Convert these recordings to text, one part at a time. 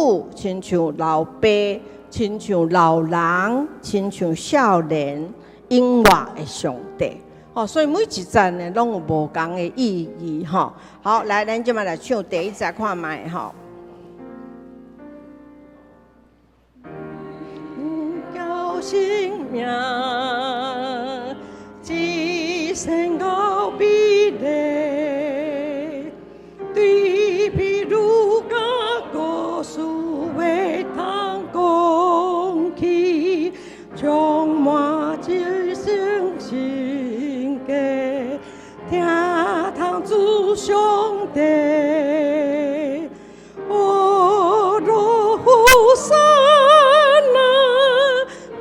母，親像老爸，親像老人，親像少年，永活的上帝。哦，所以每一節呢，攏有無仝的意義吼。好，來，咱這擺來唱第一節看覓吼。叫生命，至聖奧美麗，對比路加故事會通講起，充滿一生心機，聽通主上帝，哦，羅浮山啊，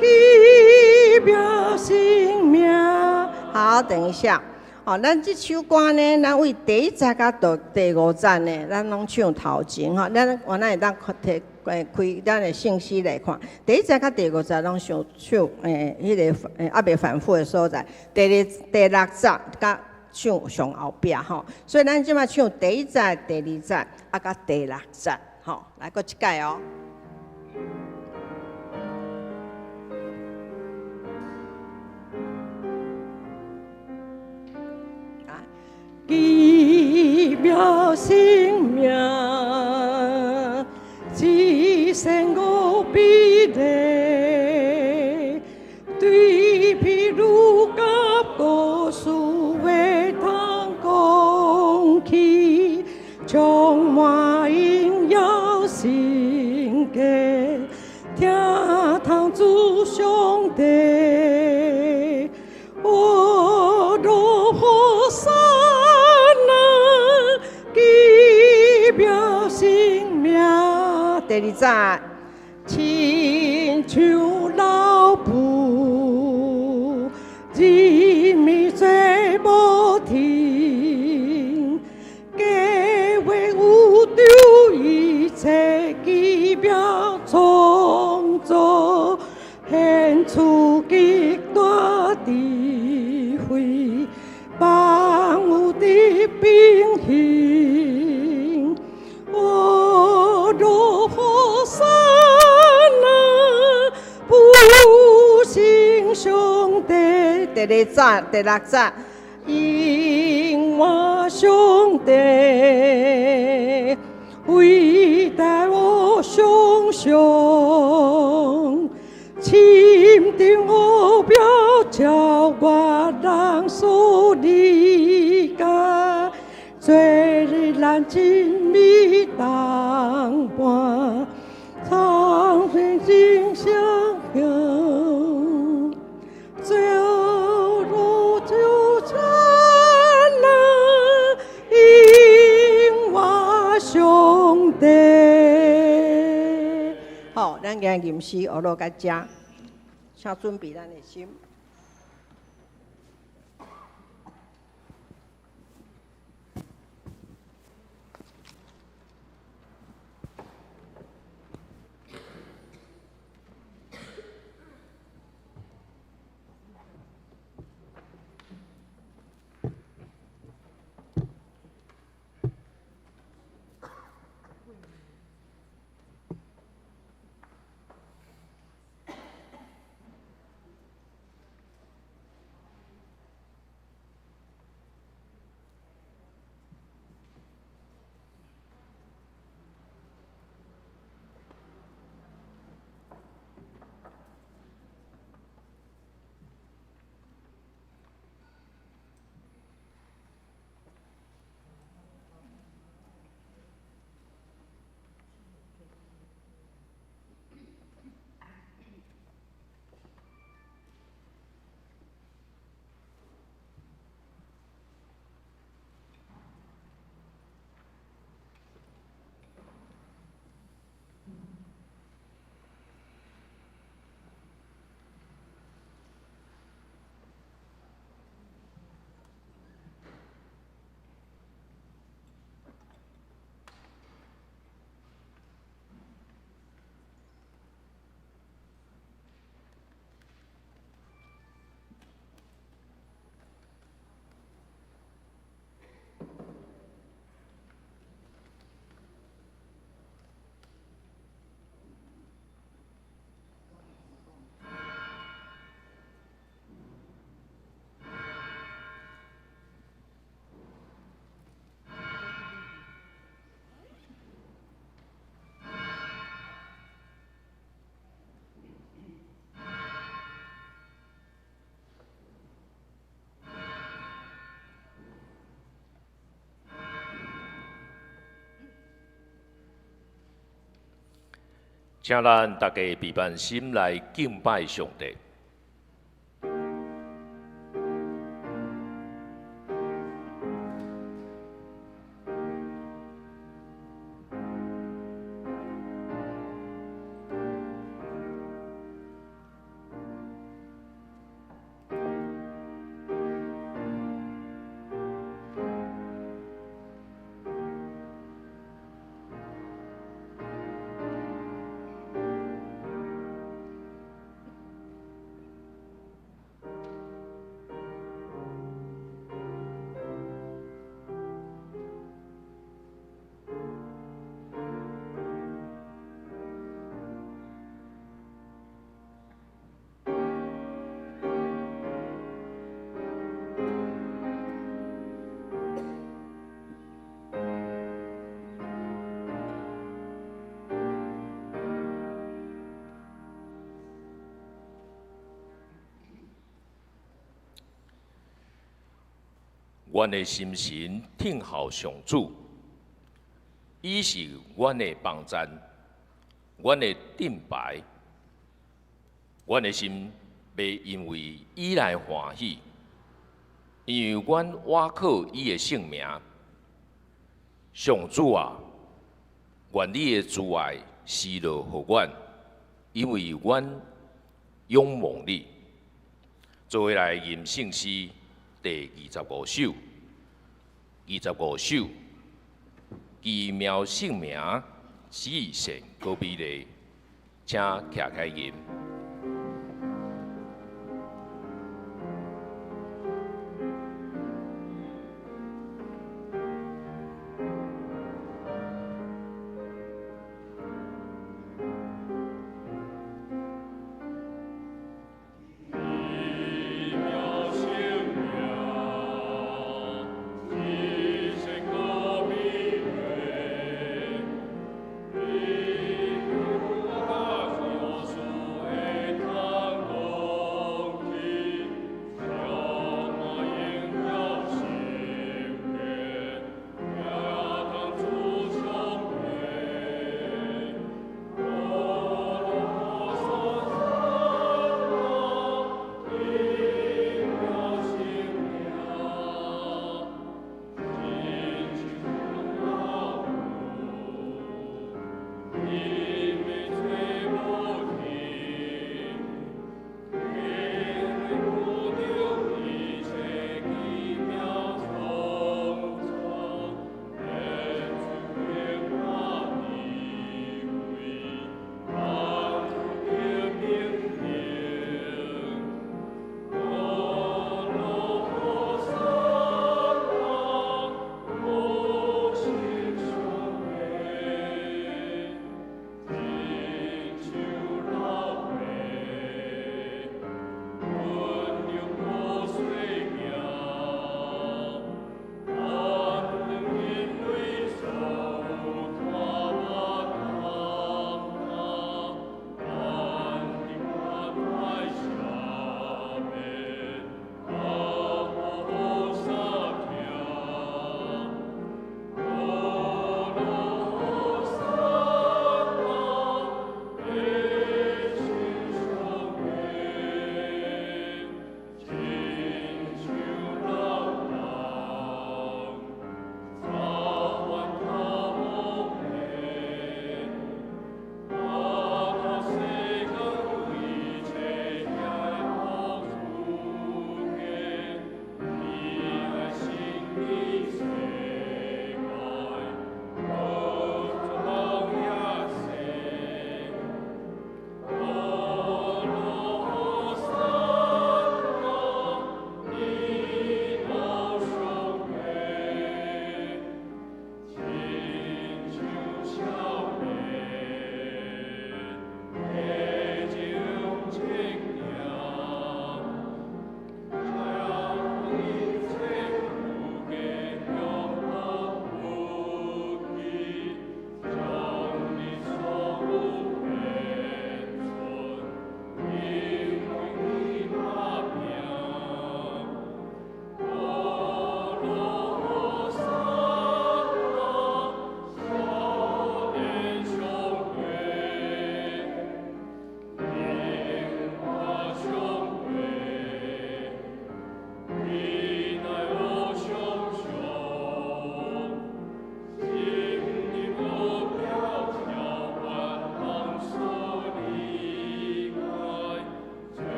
奇妙生命。好，等一下。哦，咱這首歌呢，咱為第一節佮到第五節呢，咱攏唱頭前吼。咱原來會當提開咱的聖詩來看，第一節佮第五節攏唱唱彼个猶未反覆的所在。第二、第六節佮唱上後壁吼。所以咱這擺唱第一節、第二節啊，佮第六節吼，來閣一擺哦。奇妙生命，至聖奧美麗，對比路加故事會通講起，充滿榮耀神蹟，聽通主上帝，哦，羅浮山啊，奇妙生命。第二節，親像老母，日暝做無停，計劃宇宙一切奇妙創造，顯出極大智慧，萬有得平衡。哦，羅浮山啊，復興上帝。第二節、第六節，永活上帝，偉大無想象，深定奧妙超越人所理解，做日咱親密同伴，長天真相向，最路就山啊，永活上帝。好，咱今日吟詩學落到遮，請準備咱的心。請咱大家閉目心來敬拜上帝。阮的心神聽候上主，伊是阮的幫贊，阮的盾牌。阮的心欲因為伊來歡喜，因為阮倚靠伊的聖名。上主啊，願你的慈愛施落予阮，因為阮仰望你。做伙來吟聖詩第25首，25首，奇妙聖名，至聖閣美麗，請徛起來吟。奇妙聖名，至聖閣美麗，耶和華是我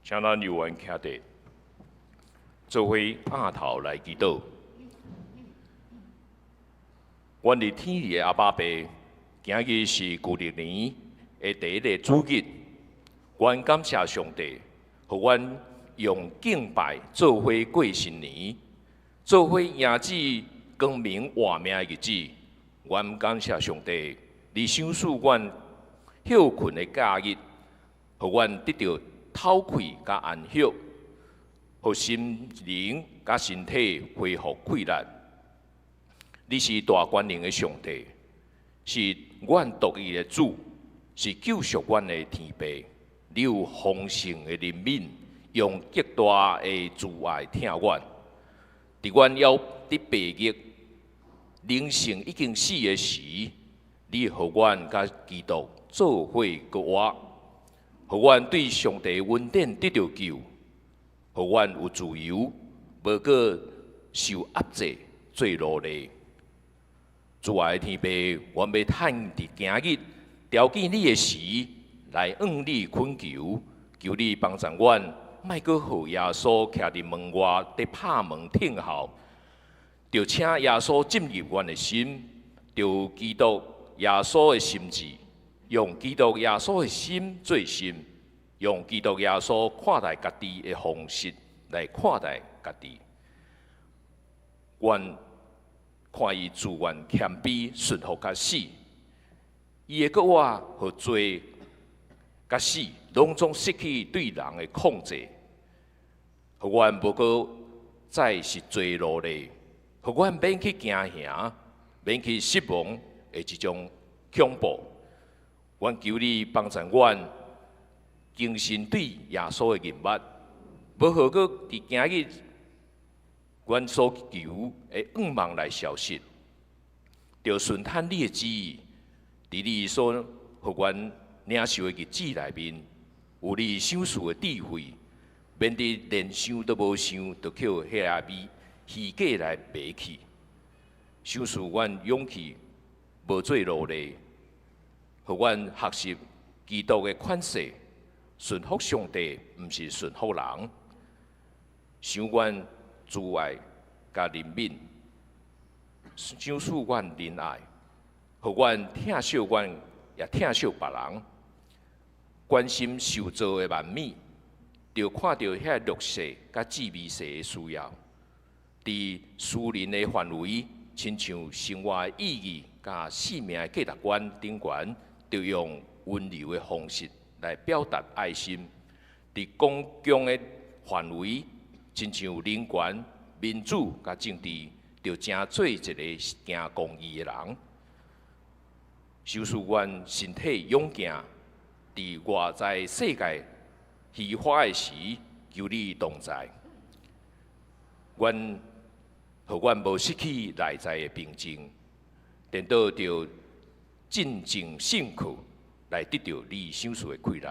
請咱有緣徛佇，做伙仰頭來祈禱。阮佇天裡的阿爸父，今日是舊曆年的第一个主日，阮感謝上帝，予阮用敬拜做伙過新年，做伙迎接光明活命的日子。阮感謝上帝，你賞賜阮歇睏的假日，予阮得著透氣佮安息，予心靈佮身體恢復氣力。你是大權能的上帝，是阮獨一的主，是救贖阮的天父。你有豐盛的憐憫，用極大的慈愛疼阮。佇阮猶佇白日，靈性已經死的時，你予阮佮基督做伙閣活，予阮對上帝恩典得著救，予阮有自由，無閣受壓制做奴隸。慈愛的天父，阮欲趁佇今日朝見你的時，來向你懇求，求你幫助阮，莫閣予耶穌徛佇門外佇拍門聽候，著請耶穌進入阮的心，著基督耶穌的心志，用基督耶穌的心做心，用基督耶穌看待家己的方式來看待家己。阮看伊自願謙卑順服佮死，伊會閣活，予罪佮死攏總失去對人的控制，予阮無閣再是做奴隸，予阮免去驚嚇，免去失望的這種恐怖。阮求你幫助阮，更新對耶穌的認捌，無予閣佇今日阮所求的願望來消失，著順趁你的旨意，佇你所予阮領受的日子內面，有你賞賜的智慧，免得連想都無想，就予彼个虛假來迷去。賞賜阮勇氣，無做奴隸，予阮學習基督的款式，順服上帝，毋是順服人。賞阮慈愛佮憐憫，賞賜阮仁愛，予阮疼惜阮，也疼惜別人，關心受造的萬物，著看著遐弱勢佮至微細的需要，佇私人的範圍，親像生活的意義佮生命的價值觀頂懸，著用溫柔的方式來表達愛心；佇公共的範圍，親像人權、民主佮政治，著成做一个行公義的人。賞賜阮身體勇健，佇外在世界虛華的時，求你同在。阮，予阮無失去內在的平靜，顛倒著鎮靜信靠，來得著你賞賜的氣力。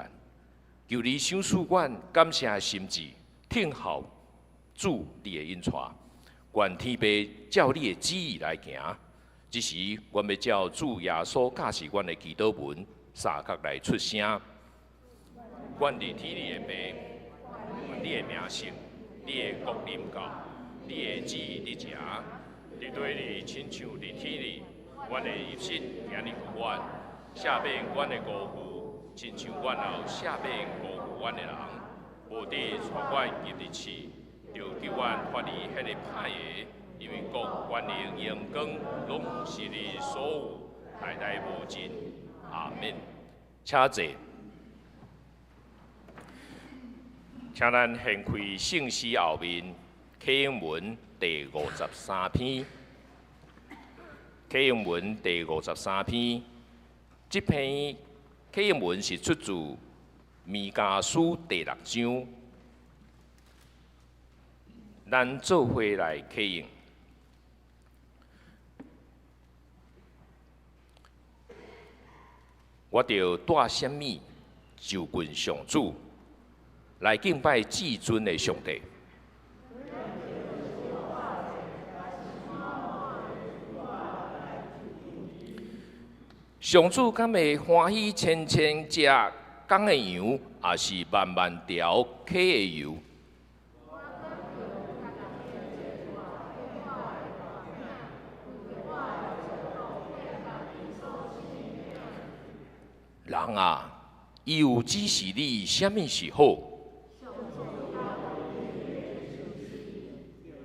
求你賞賜阮感謝的心志，聽候主你的引帶。願天父照你的旨意來行。這時，阮欲照主耶穌教示阮的祈禱文，三角來出聲。阮佇天裡的父，願你的名聖，你的國臨到，你的旨意得成，佇地裡親像佇天裡。阮的飲食今日予阮，赦免阮的過誤，親像阮也有赦免辜負阮的人。無得帶阮入佇試，著救阮脫離彼个歹的，因為國權能榮光攏是你所有，代代無盡。阿們。請坐。請咱掀開聖詩後面啟應文第五十三篇。啟應文第五十三篇，這篇啟應文是出自彌迦書第六章。咱做伙來啟應。我著帶啥物就近上主，來敬拜至尊的上帝。上主敢會歡喜千千隻公的羊，抑是萬萬條溪的油。人啊，伊有指示你啥物是好，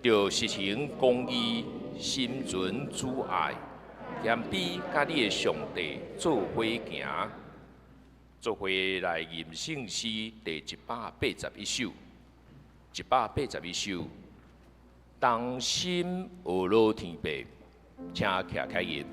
著實行公義，心存慈愛，謙卑佮你的上帝做伙行。做伙來吟聖詩第181首，181首，同心學樂天父，請徛開言。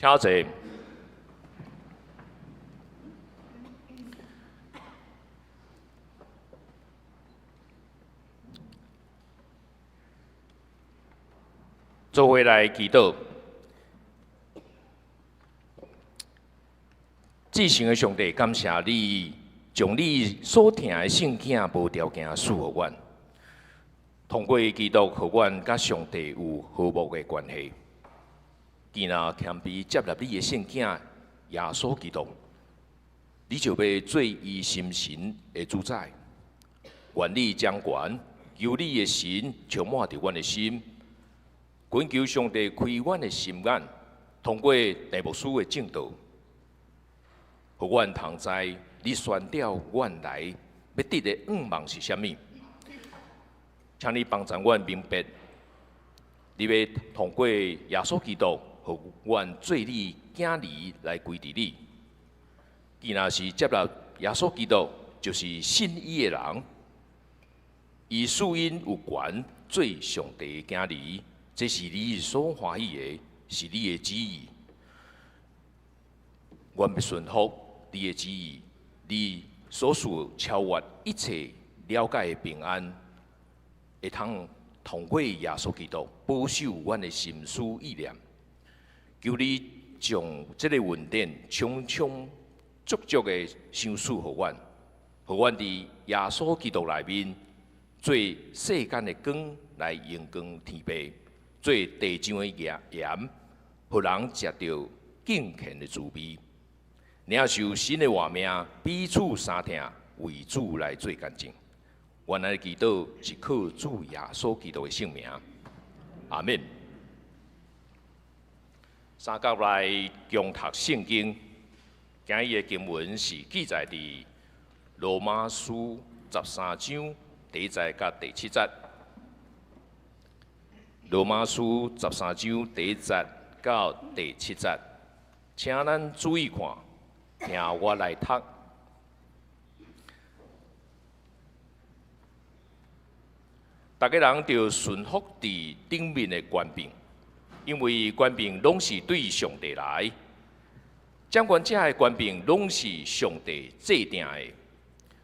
請坐。做伙來祈禱。至聖的上帝，感謝你將你所疼的聖囝無條件賜予阮，通過基督，予阮佮上帝有和睦的關係。既若謙卑接納你的聖囝耶穌基督，你就欲做伊心神的主宰。願你掌權，求你的神充滿佇阮的心，懇求上帝開阮的心眼，通過鄭牧師的證道，予阮通知你宣召阮來欲得的願望是啥物。請你幫助阮明白，你欲通過耶穌基督，予阮做你囝兒來歸佇你。既若是接納耶穌基督，就是信伊的人，伊理應有權做上帝的囝兒，這是你所歡喜的，是你的旨意。阮欲順服你的旨意，你所賜超越一切了解的平安，會通通過耶穌基督保守阮的心思意念。求你將這個恩典充充足足的賞賜予阮，予阮佇耶穌基督內面做世間的光來榮光天父，做地上的鹽，予人食著敬虔的滋味，領受新的活命，彼此相疼，為主來做見證。阮來祈禱是靠主耶穌基督的聖名，阿們。三角來共讀聖經，今日的經文是記載佇羅馬書13章第1節佮第7節。羅馬書13章第1節到第7節，請咱注意看，聽我來讀。逐个人著順服佇頂面的權柄，因為權柄攏是對上帝來，掌權者的權柄攏是上帝制定的，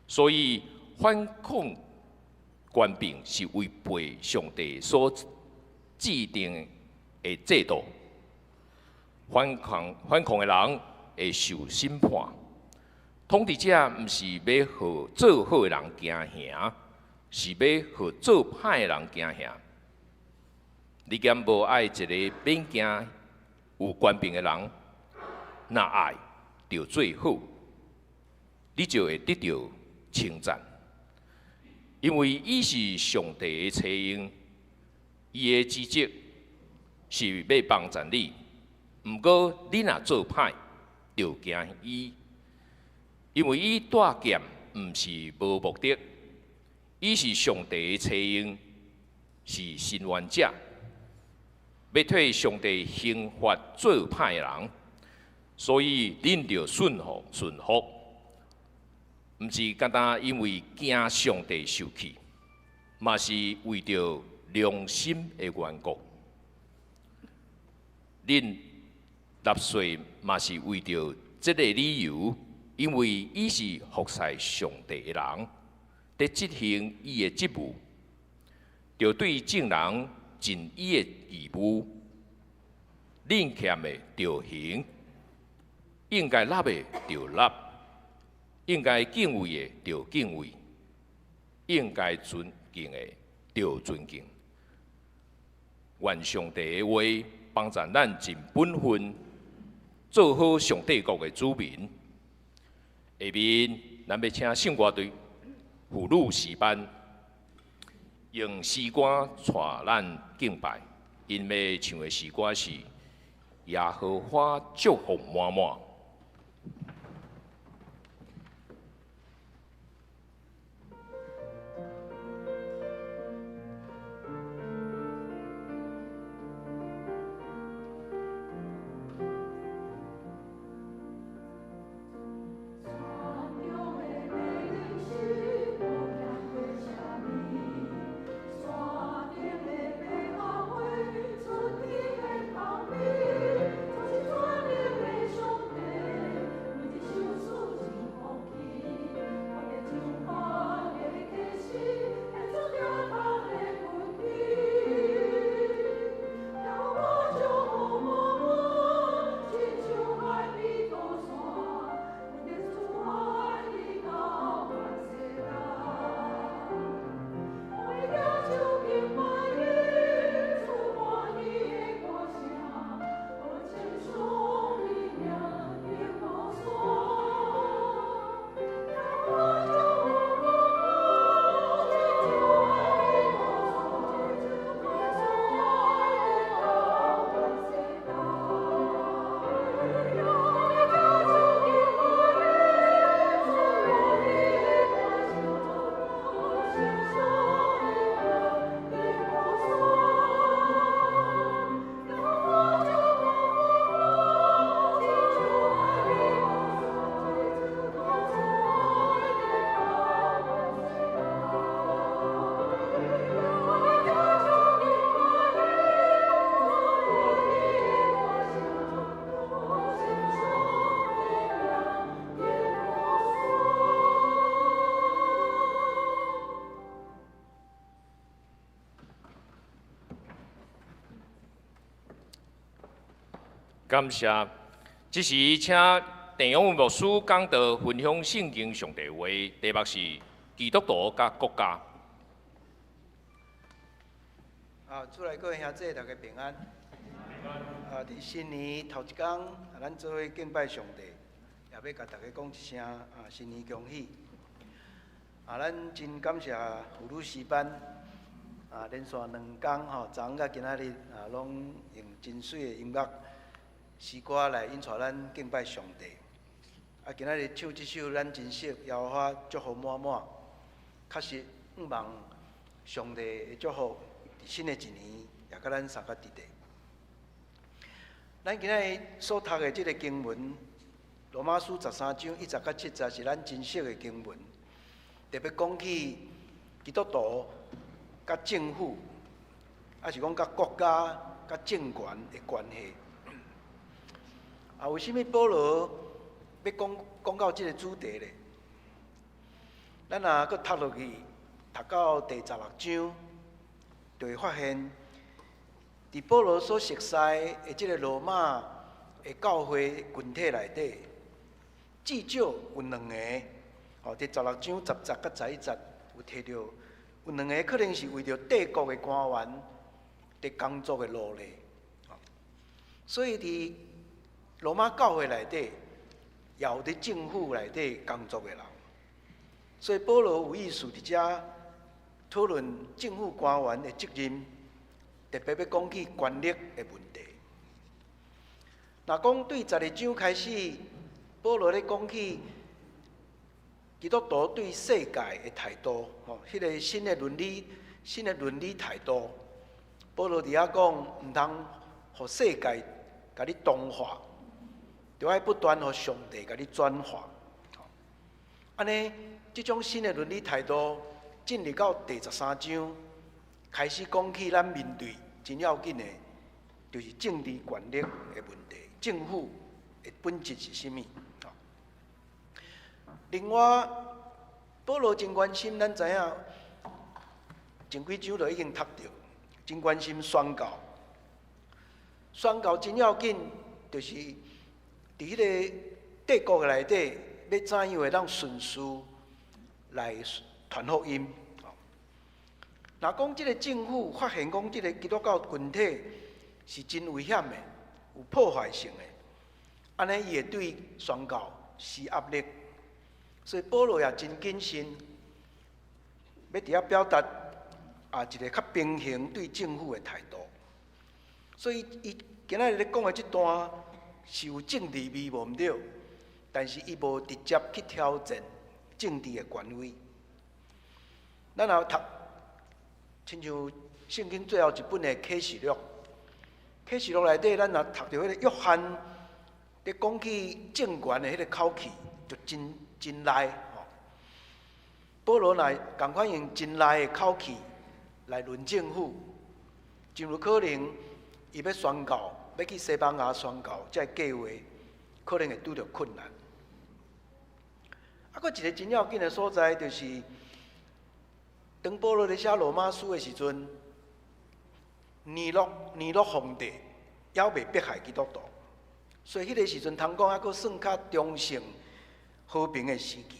所以反抗權柄是違背上帝所制定的制度，反抗的人會受審判。統治者毋是欲予做好的人驚嚇，是欲予做歹的人驚嚇。你敢無愛一个免驚有權柄的人？若愛，就做好，你就會得著稱讚，因為伊是上帝的差役，伊的職責是欲幫贊你。毋過你若做歹，就驚伊，因為伊帶劍毋是無目的，伊是上帝的差役，是伸冤者，欲替上帝刑罰做歹的人，所以恁著順服順服，毋是干焦因為驚上帝受氣，嘛是為著良心的緣故。恁納稅嘛是為著這个理由，因為伊是服侍上帝的人，佇執行伊的職務，著對眾人盡伊的義務。恁欠的著還，應該納的著納，應該敬畏的著敬畏，應該尊敬的著尊敬。願上帝的話幫助咱盡本分，做好上帝國的子民。下面，咱欲請聖歌隊婦女詩班用詩歌帶咱敬拜。𪜶欲唱的詩歌是《耶和華祝福滿滿》。感謝，這時請鄭永牧師講道分享聖經上帝話，題目是基督徒佮國家。啊，主內各位兄弟，大家平安。啊，佇新年頭一工，啊，咱做伙敬拜上帝，也欲共大家講一聲啊，新年恭喜。啊，咱真感謝婦女詩班，啊，連續兩工吼，昨昏佮今仔日啊，攏用真媠的音樂、詩歌來引帶咱敬拜上帝。啊，今仔日唱這首咱真熟，耶和華祝福滿滿。確實，向望上帝的祝福，佇新的一年也佮咱相佮佇咧。咱今仔日所讀的這个經文，《羅馬書》13章1節到7節，是咱真熟的經文。特別講起基督徒佮政府，抑是講佮國家、佮政權的關係。啊，為啥物保羅欲講講到這个主題咧？咱若閣讀落去，讀到第16章，就會發現，佇保羅所熟悉的這个羅馬的教會群體內底，至少有兩个，哦，佇十六章10節佮11節有提著，有兩个可能是為著帝國的官員佇工作的奴隸，所以佇羅馬教會內底，也有佇政府內底工作的人，所以保羅有意思佇遮討論政府官員的責任，特別欲講起權力的問題。若講對12章開始，保羅咧講起基督徒對世界的態度，吼，彼个新的倫理態度，保羅佇遐講，毋通予世界共你同化，著愛不斷予上帝共你轉化。按呢，這種新的倫理態度進入到第13章，開始講起咱面對真要緊的，就是政治權力的問題，政府的本質是啥物？另外，保羅真關心，咱知影前幾章就已經讀著，真關心宣教。宣教真要緊，就是佇彼个帝國內底，欲怎樣會當順序來傳福音？若講這个政府發現講這个基督教群體是真危險的，有破壞性的，按呢伊會對宣教施壓力。所以保羅也真謹慎，欲佇遐表達一个較平衡對政府的態度。所以伊今仔日咧講的這段是有政治味無毋對，但是伊無直接去挑戰政治的權威。咱若讀，親像聖經最後一本的啟示錄，啟示錄內底，咱若讀著彼个約翰咧講起政權的彼个口氣，就真真厲吼。保羅若仝款用真厲的口氣來論政府，真有可能伊欲宣告，欲去西班牙宣告，這个計劃可能會拄著困難。啊，閣一个真要緊的所在，就是當保羅咧寫羅馬書的時陣，尼祿皇帝猶未迫害基督徒，所以彼个時陣通講猶閣算較中性和平的時期。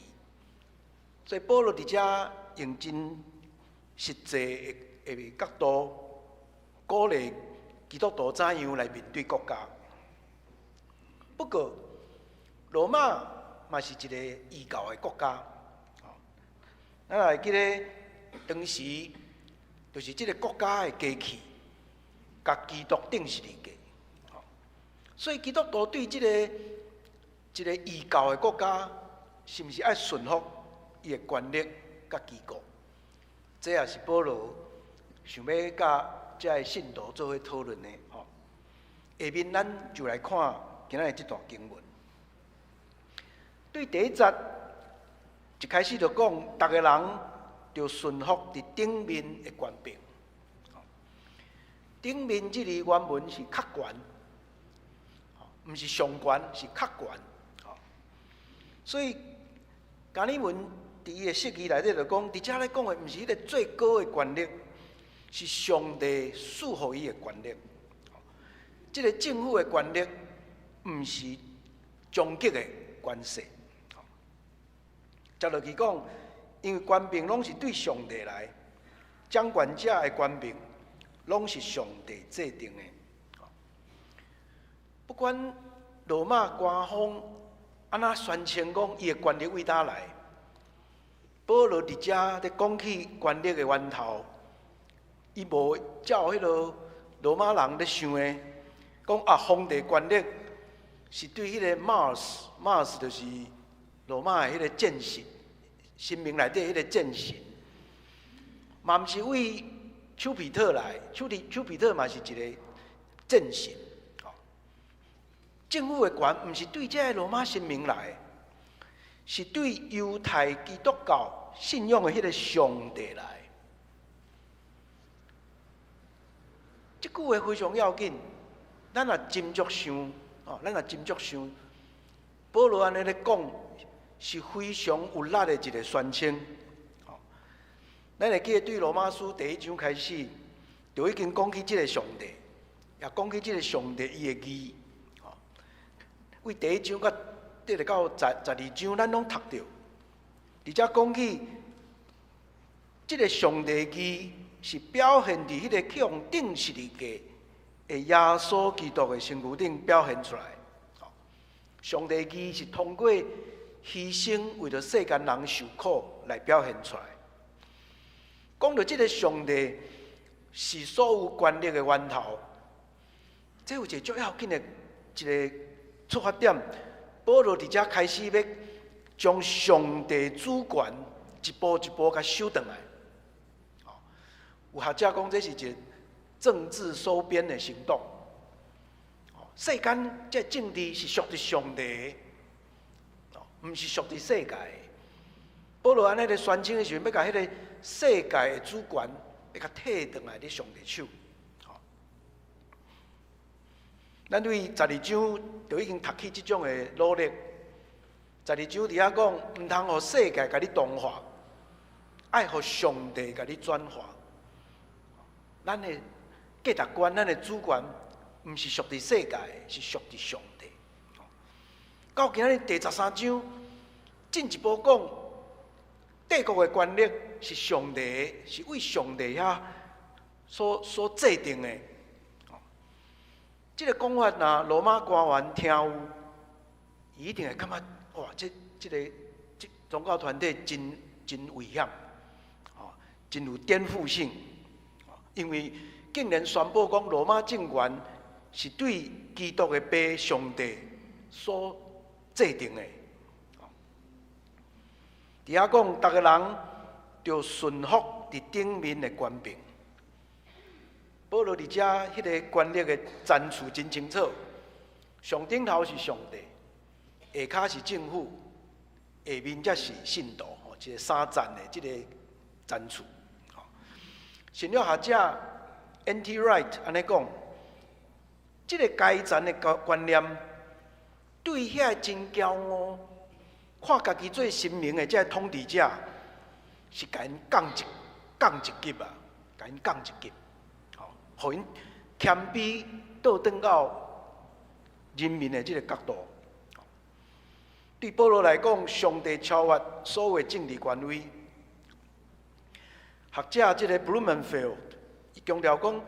所以保羅佇遮用真實際的角度鼓勵基督徒怎樣來面對國家。不過，羅馬嘛是一個異教的國家。咱會記得當時就是這个國家的機器，共基督釘十字架。所以基督徒對這个一個異教的國家，是毋是愛順服伊的權力佮機構？這也是保羅想欲佮遮个信徒做伙討論的。吼，下面咱就來看今仔日這段經文。對第一節一開始就講，逐个人著順服佇頂面的權柄。頂面這字原文是較懸，毋是上懸，是較懸。所以加爾文佇伊的釋義內底就講，佇遮咧講的毋是彼个最高的權力，是上帝賜予伊的權力。這个政府的權力，毋是終極的權勢。接落去講，因為權柄攏是對上帝來，掌權者的權柄攏是上帝制定的。不管羅馬官方按怎宣稱講伊的權力對佗來，保羅佇遮咧講起權力的源頭，伊無照彼个羅馬人咧想的，講啊皇帝權力是對彼个 Mars，Mars 就是羅馬的彼個戰神，神明內底彼個戰神，嘛毋是為丘比特來，丘比特嘛是一个戰神。政府的權毋是對這个羅馬神明來的，是對猶太基督教信仰的彼个上帝來。這句話非常要緊，咱若斟酌想，哦，咱若斟酌想，保羅按呢咧講，是非常有力的一个宣稱。咱會記得對羅馬書第一章開始，就已經講起這个上帝，也講起這个上帝伊的義。為第一章佮直直到十二章，咱攏讀著。佇遮講起，這个上帝義是表現佇彼个去予釘十字架的耶穌基督的身軀頂表現出來。上帝義是通過犧牲為著世間人受苦來表現出來。講著這个上帝是所有權力的源頭，這有一個足要緊的一个出發點。保羅佇遮開始欲將上帝主權一步一步共收轉來。有學者講這是一个政治收編的行動。世間這政治是屬佇上帝的，毋是屬佇世界的。保羅按呢咧宣稱的時陣，欲共彼个世界的主權，欲共提轉來佇上帝手。咱對十二章就已經讀起這種的努力。十二章佇遐講，毋通予世界共你同化，愛予上帝共你轉化。咱的價值觀，咱的主權，毋是屬佇世界，是屬佇上帝。到今仔日第十三章，進一步講，帝國的權力是上帝的，是為上帝遐所制定的。這个講法，若羅馬官員聽有，伊一定會感覺哇，這個宗教團體真真危險，真有顛覆性，因為竟然宣布講羅馬政權是對基督的爸上帝所制定的。佇遐講，逐个人著順服佇頂面的權柄。保羅佇遮彼个權力的層次真清楚，上頂頭是上帝，下跤是政府，下面才是信徒，吼，一个三層的這个層次。神學學者 N.T. Wright 按呢講，這个階層的觀念，對遐个真驕傲、看家己做神明的這个統治者，是共𪜶降一級啊，共𪜶降一級，吼，予𪜶謙卑倒轉到人民的這个角度。對保羅來講，上帝超越所有政治權威。學者這个 Blumenfeld 伊強調講，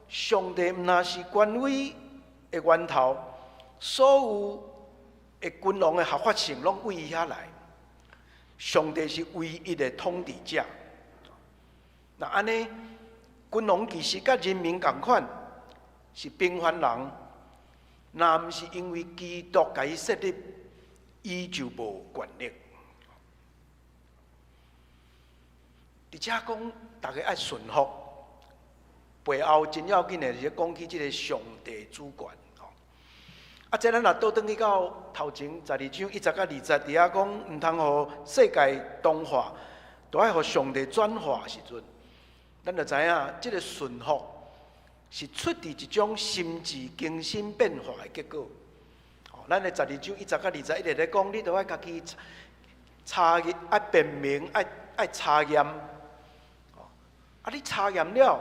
上帝毋但是權威的源頭，所有的君王的合法性攏對伊遐來。上帝是唯一的統治者。若按呢，君王其實佮人民仝款，是平凡人。若毋是因為基督共伊設立，伊就無權力。佇遮講，逐家愛順服，背後真要緊的是講起這个上帝主權。啊，這咱若倒轉去到頭前十二章一節到二節，佇遐講，毋通予世界同化，都愛予上帝轉化的時陣，咱就知影，這个順服是出佇一種心智更新變化的結果。咱的十二章一節到二節一直咧講，你著愛家己查驗，愛辨明，愛查驗。啊，你查驗了，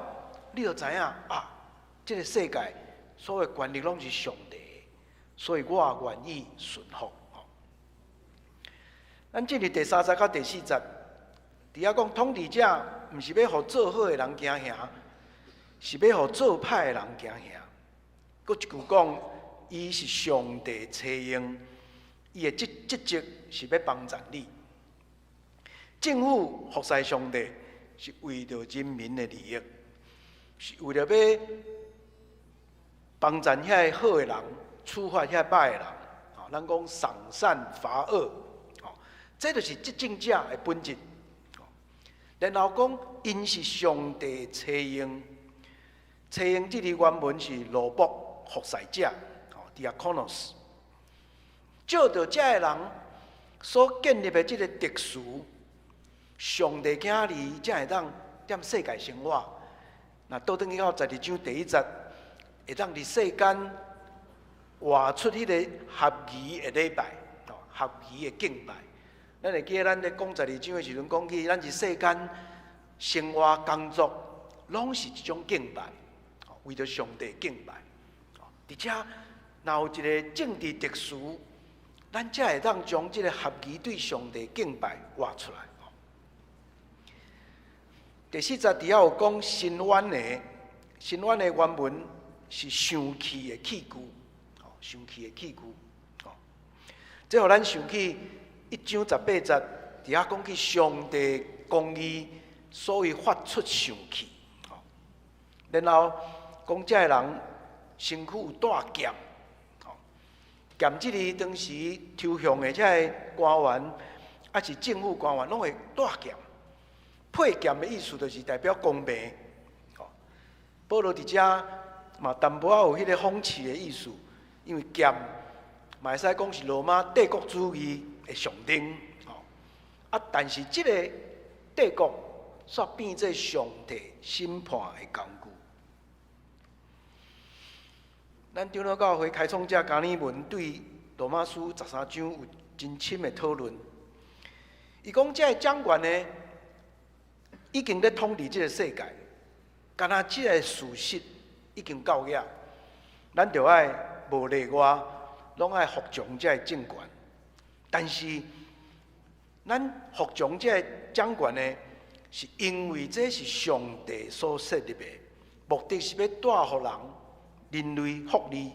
你就知影啊，這个世界所有權力攏是上帝的，所以我願意順服。咱進入第三節到第四節，佇遐講統治者毋是欲予做好的人驚嚇，是欲予做歹的人驚嚇。閣一句講，伊是上帝差用，伊的職責是欲幫助你。政府服侍上帝，是為著人民的利益，是為著欲幫助遐个好的人，處罰遐歹的人。吼，咱講賞善罰惡，吼，這就是執政者的本質。然後講，𪜶是上帝差用，差用這字原文是奴僕服侍者，吼，diakonos。藉著這个人所建立的這个秩序，上帝囝兒才會當踮世界生活。若倒轉去到十二章第一節，會當佇世間活出彼个合宜的禮拜，合宜的敬拜。咱會記得咱咧講十二章的時陣，講起咱佇世間生活工作，攏是一種敬拜，為著上帝敬拜。佇遮若有一个政治特殊，咱才會當將這个合宜對上帝敬拜活出來。第四節佇遐有講伸冤的，伸冤的原文是生氣的器具，生氣的器具。這予咱想起一章十八節，佇遐講起上帝公義，所以發出生氣。然後講這个人身軀有帶劍，劍這个當時抽象的這个官員，抑是政府官員，攏會帶劍。佩劍的意思就是代表公平。保羅佇遮嘛淡薄仔有彼个諷刺的意思，因為劍嘛會使講是羅馬帝國主義的象徵。啊，但是這个帝國煞變做上帝審判的工具。咱長老教會開創者加爾文對羅馬書十三章有真深的討論。伊講這个掌權的已經咧統治這个世界，敢若這个事實已經到遐，咱著愛無例外，攏愛服從這个政權。但是，咱服從這个掌權的，是因為這是上帝所設立的，目的是欲帶予人人類福利。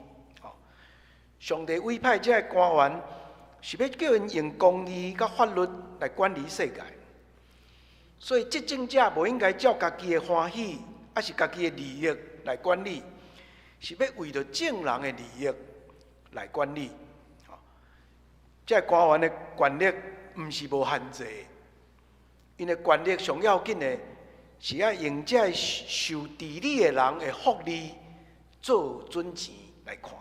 上帝委派這个官員，是欲叫𪜶用公義佮法律來管理世界。所以執政者無應該照家己的歡喜，抑是家己的利益來管理，是欲為著眾人的利益來管理。這个官員的權力毋是無限制的，𪜶的權力上要緊的是愛用這个受治理的人的福利做準繩來看。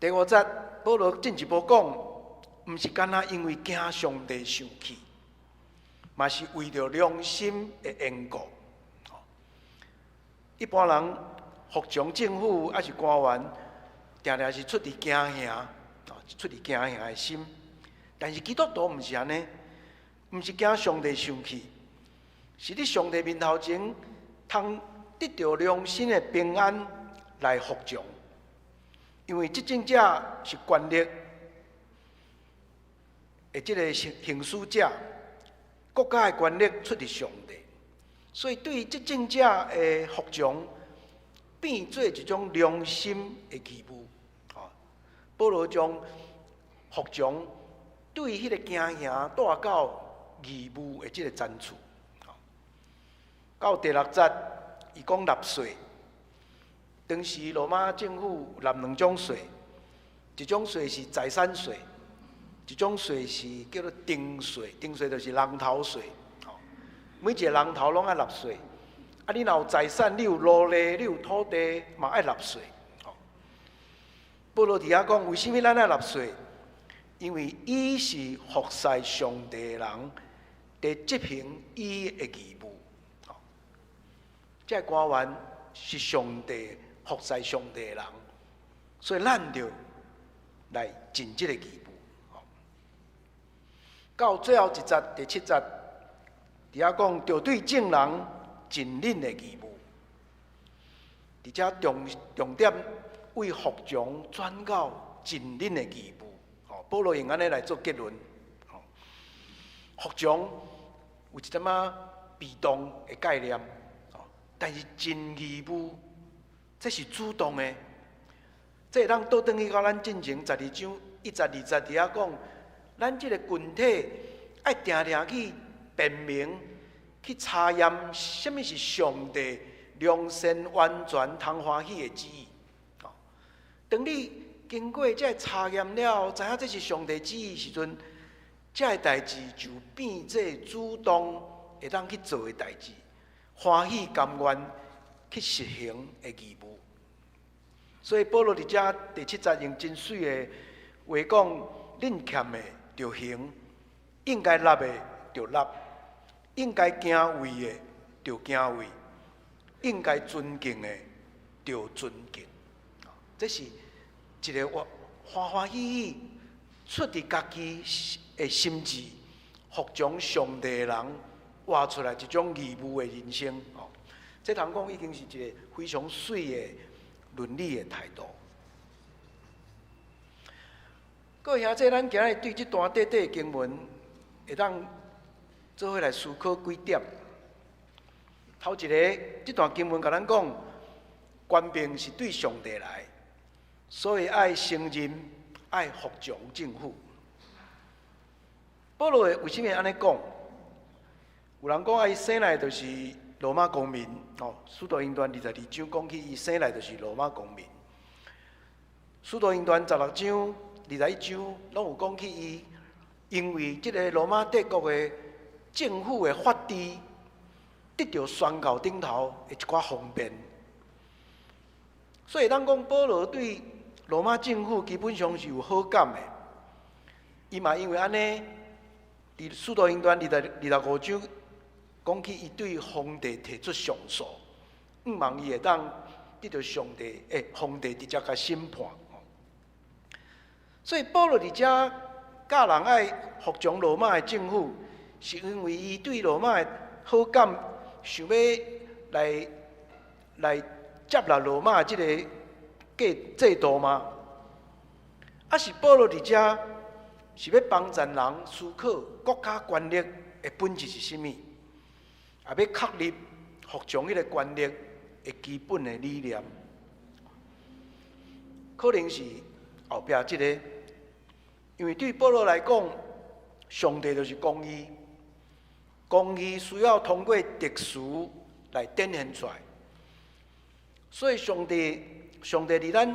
第五節，保羅進一步講，毋是干焦因為驚上帝生氣，嘛是為著良心的緣故。一般人服從政府抑是官員，定定是出自驚嚇，出自驚嚇的心。但是基督徒毋是按呢，毋是驚上帝生氣，是佇上帝面頭前通得著良心的平安來服從。因為執政者是權力的這个行使者，國家的權力出自上帝，所以對執政者的服從變做一種良心的義務。保羅將服從對彼个驚嚇帶到義務的這个層次。到第六節，伊講納稅。當時羅馬政府納兩種稅，一種稅是財產稅，一種稅是叫做丁稅。丁稅就是人頭稅，每一个人頭攏愛納稅。啊，你若有財產，你有奴隸，你有土地，嘛愛納稅。保羅佇遐講，為啥物咱愛納稅？因為伊是服侍上帝的人，佇執行伊的義務。這个官員是上帝服侍上帝的人，所以咱著來盡這个義務。到最後一節，第七節，佇遐講，著對眾人盡恁的義務。佇遮重重點為服從轉到盡恁的義務。保羅用按呢來做結論。服從有一點仔被動的概念，但是盡義務，這是主動的。這會當倒轉去到咱進前十二章一節二節佇遐講，咱這个群體愛定定去辨明、去查驗，啥物是上帝良善、完全、通歡喜的旨意。當你經過這个查驗了後，知影這是上帝旨意時陣，這个代誌就變做主動會當去做的代誌，歡喜甘願去實行的義務。所以保羅佇遮第七節用真媠的話講：恁欠的著還，應該納的著納，應該敬畏的著敬畏，應該尊敬的著尊敬。這是一个歡歡喜喜出佇家己的心志，服從上帝的人活出來一種義務的人生。哦，這通講已經是一個非常媠的倫理的態度。各位兄弟，咱今日對這段短短的經文，會當做伙來思考幾點。頭一个，這段經文共咱講，權柄是對上帝來，所以愛承認、愛服從政府。保羅為啥物按呢講？有人講啊，伊生來就是羅馬公民。哦，使徒行傳22章講起，伊生來就是羅馬公民。使徒行傳16章、21章，攏有講起伊，因為這个羅馬帝國的政府的法治，得著宣告頂頭的一寡方便。所以咱講保羅對羅馬政府基本上是有好感的。伊嘛因為按呢，佇使徒行傳25章講起，伊對皇帝提出上訴，向望伊會當得著上帝皇帝直接共審判。所以保羅佇遮教人愛服從羅馬的政府，是因為伊對羅馬的好感，想欲來來接納羅馬這个制度嗎？抑是保羅佇遮是欲幫助人思考國家權力的本質是啥物，也欲確立服從彼个權力的基本的理念？可能是後壁這个，因為對保羅來講，上帝就是公義，公義需要通過秩序來展現出來。所以上帝，上帝佇咱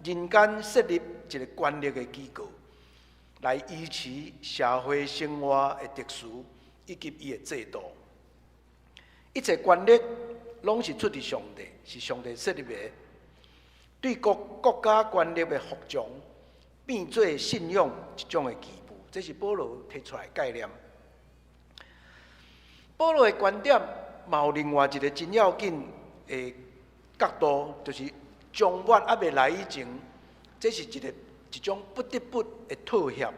人間設立一个權力的機構，來維持社會生活的秩序以及伊的制度。一切權力攏是出自上帝，是上帝設立的。對國國家權力的服從，變做信仰一種的義務，這是保羅提出來的概念。保羅的觀點嘛有另外一个真要緊的角度，就是終末猶未來以前，這是一个一種不得不的妥協。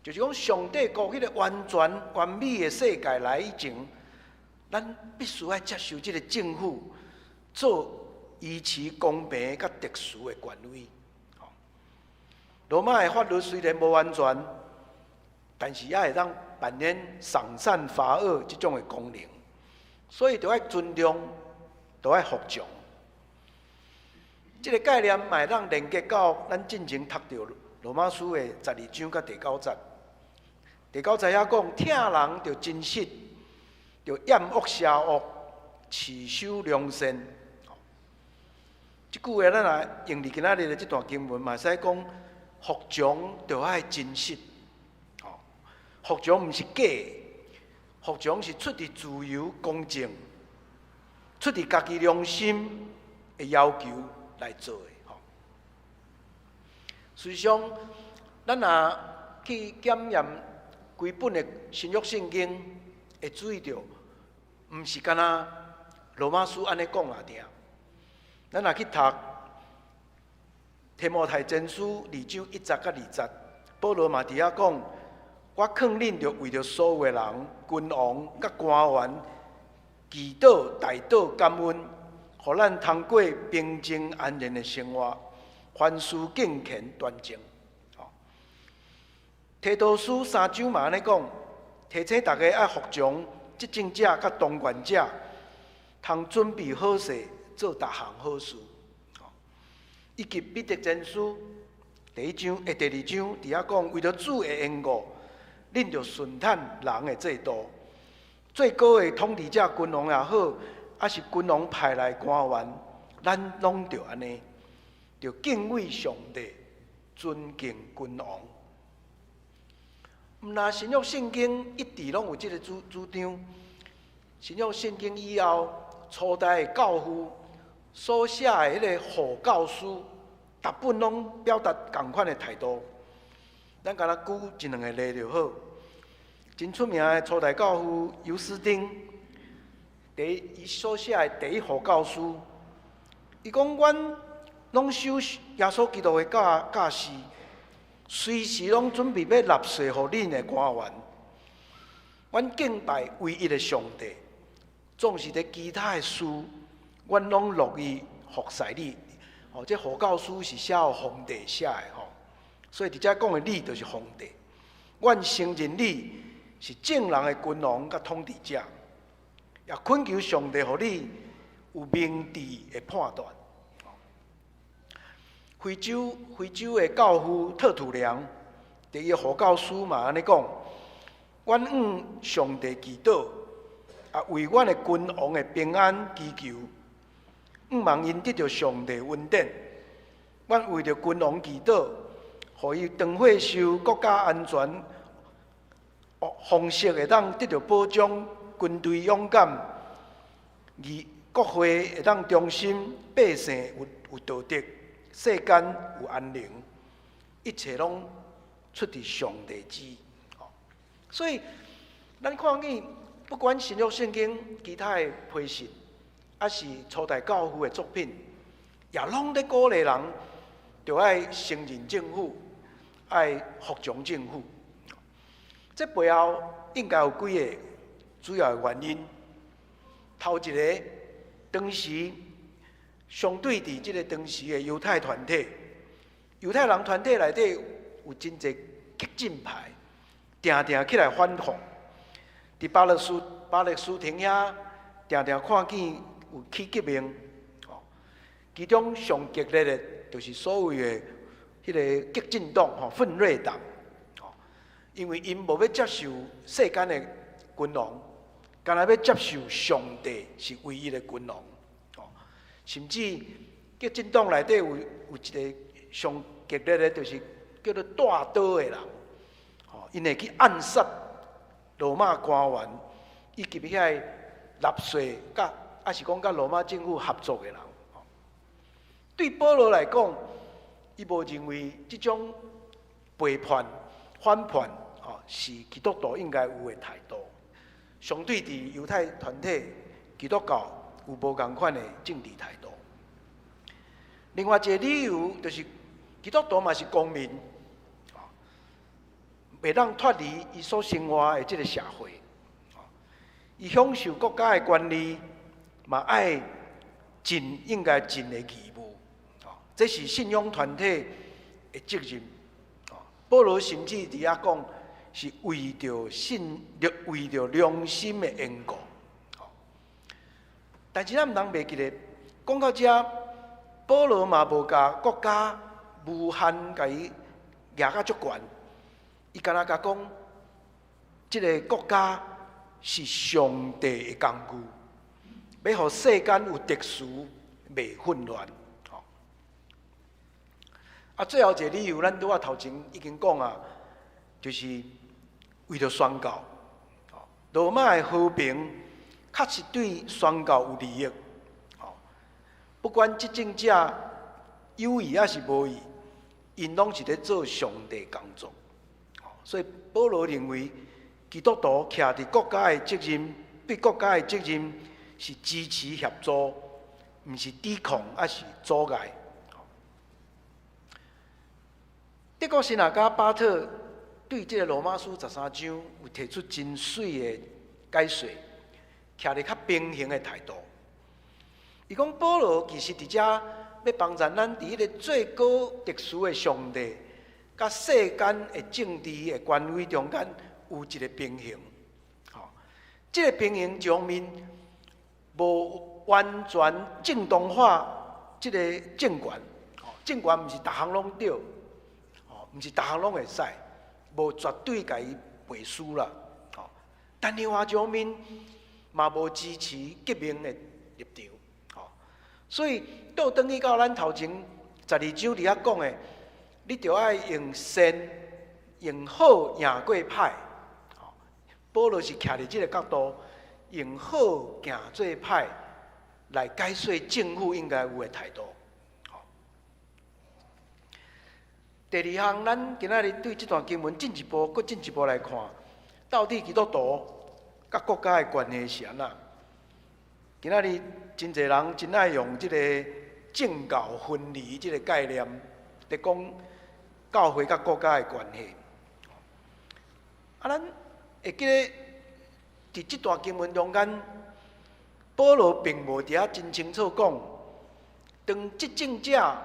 就是講上帝國彼个完全完美的世界來以前，咱必須愛接受這个政府做維持公平佮秩序的權威。羅馬的法律雖然無完全，但是也會當扮演賞善罰惡這種的功能，所以著愛尊重，著愛服從。這个概念嘛會當連結到咱進前讀著羅馬書的12章佮第九節。第九節遐講，疼人著真實，著厭惡邪惡，持守良善。這句話咱若用佇今仔日的這段經文，嘛會使講服從著愛真實。服從毋是假的，服從是出佇自由、公正，出佇家己良心的要求來做的。吼，事實上，咱若去檢驗規本的新約聖經，會注意著，毋是干焦羅馬書按呢講爾爾。咱若去讀提摩太前書2章1節佮2節，保羅嘛佇遐講：我勸恁著為著所有的人、君王佮官員，祈禱、代禱、感恩，予咱通過平靜安然的生活，凡事敬虔端正。提多書3章嘛按呢講，提醒大家愛服從執政者佮當權者，通準備好勢做逐項好事。以及彼得前書第1章第2章佇遐講，為著主的緣故，恁著順趁人的制度，最高的統治者君王也好，抑是君王派來官員，咱攏著按呢，著敬畏上帝，尊敬君王。毋但新約聖經一直攏有這个主張，新約聖經以後，初代的教父所寫的彼个護教書，逐本攏表達仝款的態度。咱干焦舉一兩个例就好。真出名的初代教父尤斯丁，第一伊所寫的第一護教書，伊講阮攏守耶穌基督的教教示，隨時攏準備欲納稅予恁的官員。阮敬拜唯一的上帝，總是佇其他的事，阮攏樂意服侍你。哦，這護教書是寫予皇帝寫的吼，所以佇遮講的你就是皇帝。阮承認你是眾人的君王佮統治者，也懇求上帝予你有明智的判斷。非洲的教父特土良，佇伊護教書嘛按呢講：阮向上帝祈禱，啊為阮的君王的平安祈求，向望𪜶得著上帝恩典。阮為著君王祈禱，予伊長歲壽、國家安全，方式會當得著保障，軍隊勇敢，而國會會當忠心，百姓有道德，世間有安寧，一切攏出佇上帝旨意。所以，咱看見不管新約聖經其他的批信，抑是初代教父的作品，也攏咧鼓勵人，著愛承認政府，愛服從政府。這背後應該有幾个主要的原因。頭一个，當時相對佇這个當時的猶太團體，猶太人團體內底有真濟激進派，定定起來反抗。佇巴勒斯坦遐，定定看見有起革命，哦，其中上激烈的，就是所謂的彼个激進黨吼，奮銳黨，哦，因為𪜶無欲接受世間的君王，干焦欲接受上帝是唯一的君王，哦，甚至激進黨內底有一个上激烈的，就是叫做帶刀的人，吼，𪜶會去暗殺羅馬官員，以及遐个納稅佮，抑是講佮羅馬政府合作的人。對保羅來講，伊無認為這種背叛、反叛，吼是基督徒應該有的態度。相對佇猶太團體，基督教有無仝款的政治態度。另外一个理由就是，基督徒嘛是公民，袂當脫離伊所生活的這个社會。伊享受國家的權利，嘛愛盡應該盡的義務。這是信仰團體的責任。保羅甚至佇遐講，是為著信、為著良心的緣故。但是咱毋通袂記得，講到遮，保羅嘛無共國家無限共伊攑甲足懸，伊干焦共講，這个國家是上帝的工具，欲予世間有秩序，袂混亂。啊，最後一个理由，咱拄仔頭前已經講啊，就是為著宣教。羅馬的和平確實對宣教有利益。不管執政者有意抑是無意，𪜶攏是咧做上帝工作。所以保羅認為，基督徒徛佇國家的責任，對國家的責任是支持協助，毋是抵抗，抑是阻礙。德國神學家巴特對這个羅馬書13章有提出真媠的解說，徛佇較平衡的態度。伊講保羅其實佇遮欲幫助咱佇彼个最高特殊的上帝，佮世間的政治的權威中間有一个平衡。吼，這个平衡一方面無完全正當化這个政權，政權毋是逐項攏對。毋是逐項攏會使，無絕對共伊背書啦。吼，但另外一方面嘛無支持革命的立場。吼，所以倒轉去到咱頭前12章佇遐講的，你著愛用善、用好贏過歹。吼，保羅是徛佇這个角度，用好行做歹來解說政府應該有的態度。第二項，咱今仔日對這段經文進一步、閣進一步來看，到底基督徒佮國家的關係是按怎？今仔日真濟人真愛用這个政教分離這个概念，佇講教會佮國家的關係。啊，咱會記得佇這段經文中間，保羅並無佇遐真清楚講，當執政者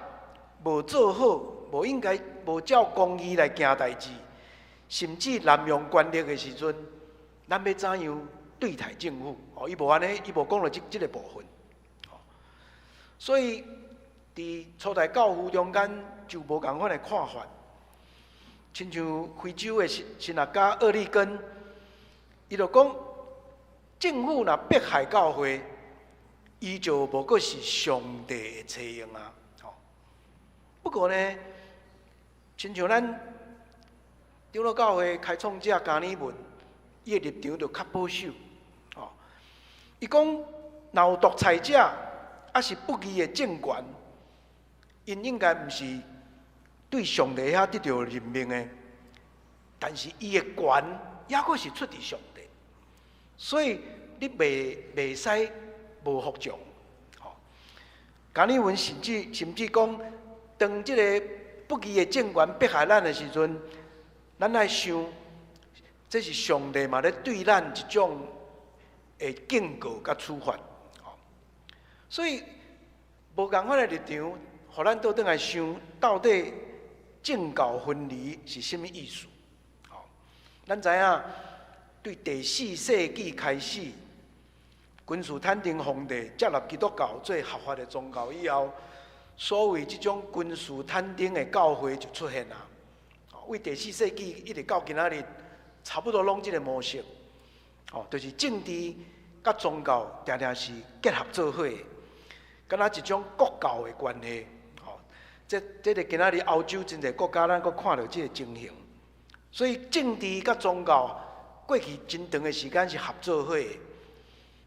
無做好，無應該無照公義來行代誌，甚至濫用權力的時陣，咱欲怎樣對待政府？哦，伊無按呢，伊無講著這個部分。所以，佇初代教父中間就無仝款的看法。親像非洲的神學家厄利根，伊就講，政府若迫害教會，伊就無閣是上帝的差用啊。不過呢，親像咱長老教會開創者加爾文，伊的立場就較保守。哦，伊講，若有獨裁者，抑是不義的政權，𪜶應該毋是對上帝遐得著任命的，但是伊的權猶閣是出佇上帝，所以你袂使無服從。吼，加爾文甚至講，當這个不義的政權迫害咱的時陣，咱愛想，這是上帝嘛咧對咱一種的警告佮處罰。所以無仝款的立場，予咱倒轉來想，到底政教分離是啥物意思？吼，咱知影，對第四世紀開始，君士坦丁皇帝接納基督教做合法的宗教以後，所謂這種君士坦丁的教會就出現啊。為第四世紀一直到今仔日，差不多攏這个模式。哦，就是政治佮宗教定定是結合做伙的，敢若一種國教的關係。哦，這个今仔日歐洲真濟國家，咱閣看著這个情形。所以政治佮宗教過去真長的時間是合做伙的。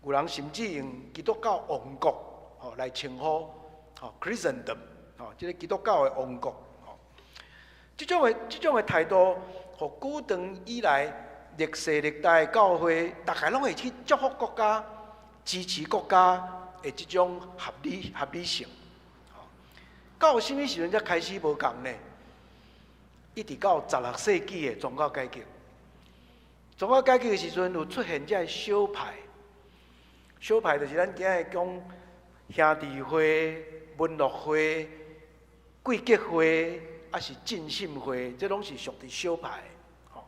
有人甚至用基督教王國吼來稱呼，吼 Christendom，吼這个基督教的王國。吼，這種的態度，予古長以來歷世歷代教會，逐家攏會去祝福國家、支持國家的這種合理性。到啥物時陣才開始無仝呢？一直到16世紀的宗教改革。宗教改革的時陣，有出現這个小派。小派就是咱今日講兄弟會、文樂會、貴格會，抑是浸信會，這攏是屬於小派。吼，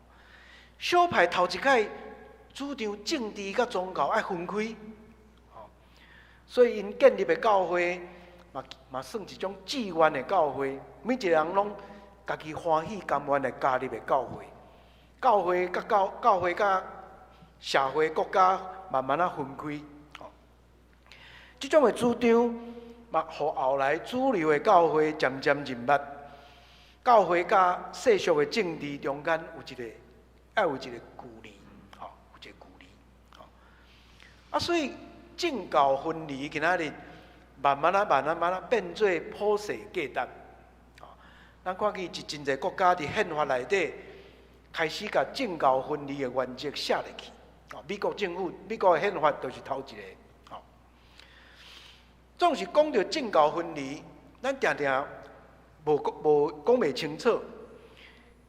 小派頭一擺主張政治佮宗教愛分開，吼，所以𪜶建立的教會嘛算一種志願的教會，每一个人攏家己歡喜甘願來加入的教會。教會佮社會國家慢慢仔分開。這種的主張，嘛，予後來主流的教會漸漸認捌，教會佮世俗的政治中間有一個，愛有一個距離，吼，有一個距離，吼。啊，所以政教分離今仔日慢慢仔、慢慢慢仔變做普世價值。吼，咱看見一真濟國家佇憲法內底開始共政教分離的原則寫入去。哦，美國政府、美國的憲法就是頭一个。總是講著政教分離，咱定定無講袂清楚。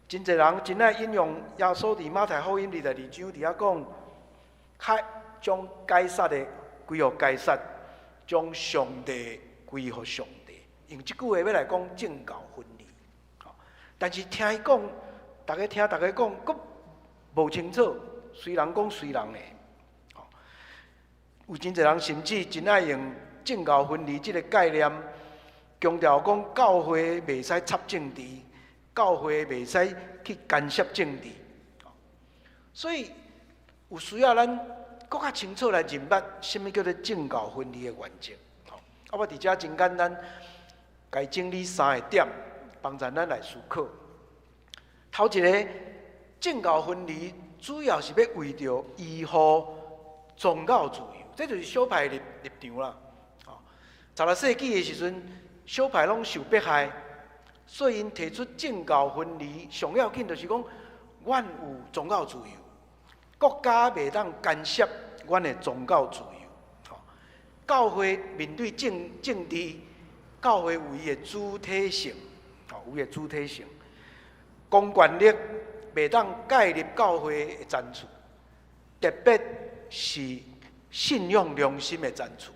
真濟人真愛引用耶穌佇馬太福音22章佇遐講，較將該撒的歸予該撒，將上帝歸予上帝。用這句話欲來講政教分離。但是聽伊講，逐家聽逐家講，閣無清楚，隨人講隨人的。有真濟人甚至真愛用政教分離這个概念，強調講教會袂使插政治，教會袂使去干涉政治。所以有需要咱閣較清楚來認捌，啥物叫做政教分離的原則。啊，我佇遮真簡單，共整理三个點，幫助咱來思考。頭一个，政教分離主要是欲為著維護宗教自由，這就是小派立場啦。16世紀的時陣，小派攏受迫害，所以𪜶提出政教分離，上要緊就是講，阮有宗教自由，國家袂當干涉阮的宗教自由。教會面對政治，教會有伊的主體性，有伊的主體性。公權力袂當介入教會的層次，特別是信仰良心的層次。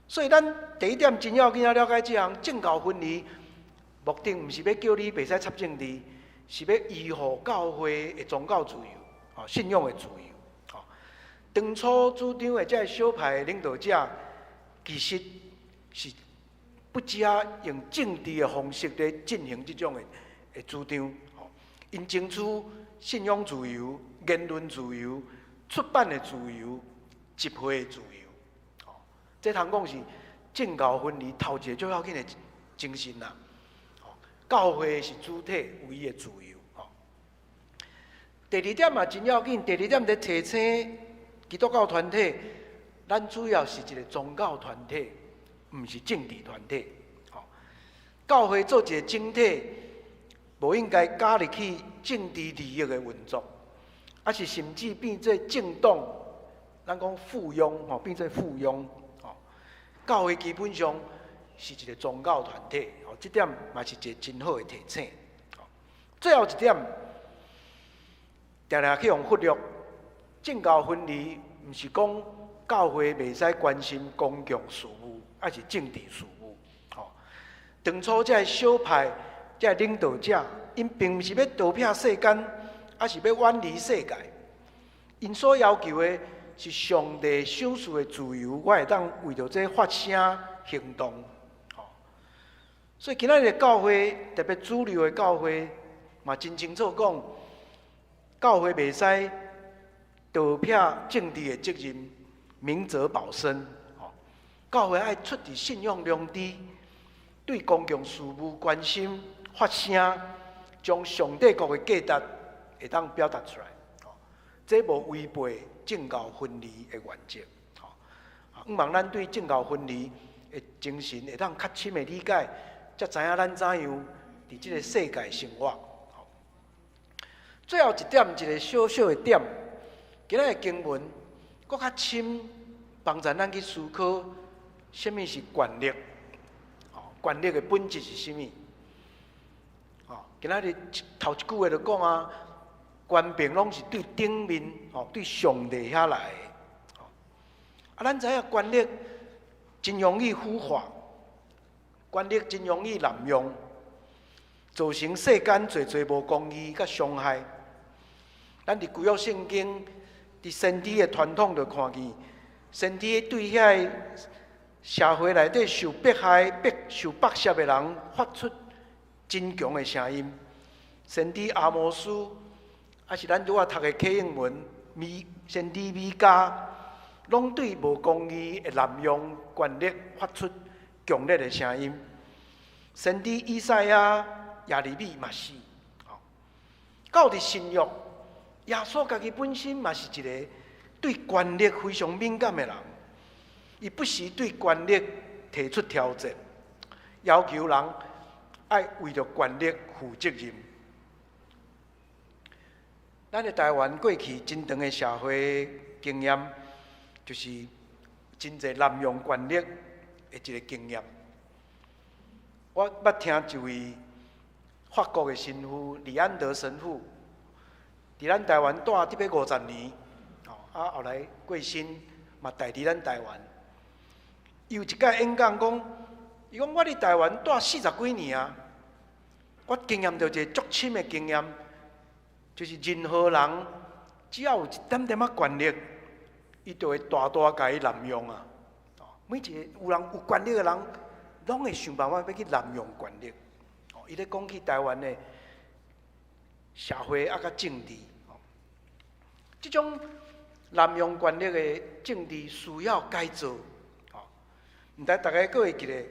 所以咱第一點真要緊要了解這項政教分離，目的毋是欲叫你袂使插政治，是欲維護教會的宗教自由、信仰的自由。當初主張的這个小派的領導者，其實是不只用政治的方式咧進行這種的主張。𪜶爭取信仰自由、言論自由、出版的自由、集會的自由。這通講是政教分離頭一個最要緊的精神啦。教會是主體，有伊的自由。第二點嘛真要緊，第二點佇提醒基督教團體，咱主要是一個宗教團體，毋是政治團體。教會做一個整體，無應該加入去政治利益的運作，抑是甚至變做政黨，咱講附庸吼，變做附庸。教會基本上是一個宗教團體，吼，這點嘛是一個真好的提醒。最後一點，常常去予忽略，政教分離，毋是講教會袂使關心公共事務，抑是政治事務。吼，當初這个小派、這个領導者，𪜶並毋是欲逃避世間，抑是欲遠離世界。𪜶所要求的是上帝賞賜的自由，我會當為著這發聲行動。所以今仔日的教會，特別主流的教會，嘛真清楚講，教會袂使逃避政治的責任，明哲保身。教會愛出自信仰良知，對公共事務關心發聲，將上帝國的價值會當表達出來。這無違背政教分離的原則。向望咱對政教分離的精神會當較深的理解，才知影咱怎樣佇這个世界生活。最後一點，一个小小的點，今仔日的經文閣較深，幫助咱去思考，啥物是權力？權力的本質是啥物？今仔日頭一句話就講啊，權柄攏是對頂面，對上帝遐來的。啊，咱知影權力真容易腐化，權力真容易濫用，造成世間濟濟無公義佮傷害。咱佇舊約聖經，佇先知的傳統就看見，先知對遐个社會內底受迫害、迫受剝削的人，發出真強的聲音。先知阿摩司，抑是咱拄仔讀的啟應文，先知米迦，攏對無公義的濫用權力發出強烈的聲音。先知以賽亞、耶利米嘛是。到佇新約，耶穌家己本身嘛是一个對權力非常敏感的人，伊不時對權力提出挑戰，要求人愛為著權力負責任。咱的台灣過去真長的社會經驗，就是真濟濫用權力的一个經驗。我捌聽一位法國的神父李安德神父，佇咱台灣蹛得欲50年，啊後來過身嘛，代佇咱台灣。伊有一擺演講講，伊講我佇台灣蹛四十幾年啊，我經驗著一个足深的經驗，就是任何人只要有一點點仔權力，伊就會大大共伊濫用啊！每一個有人有權力的人，攏會想辦法欲去濫用權力。伊咧講起台灣的社會啊，佮政治，這種濫用權力的政治需要改造。毋知大家閣會記得，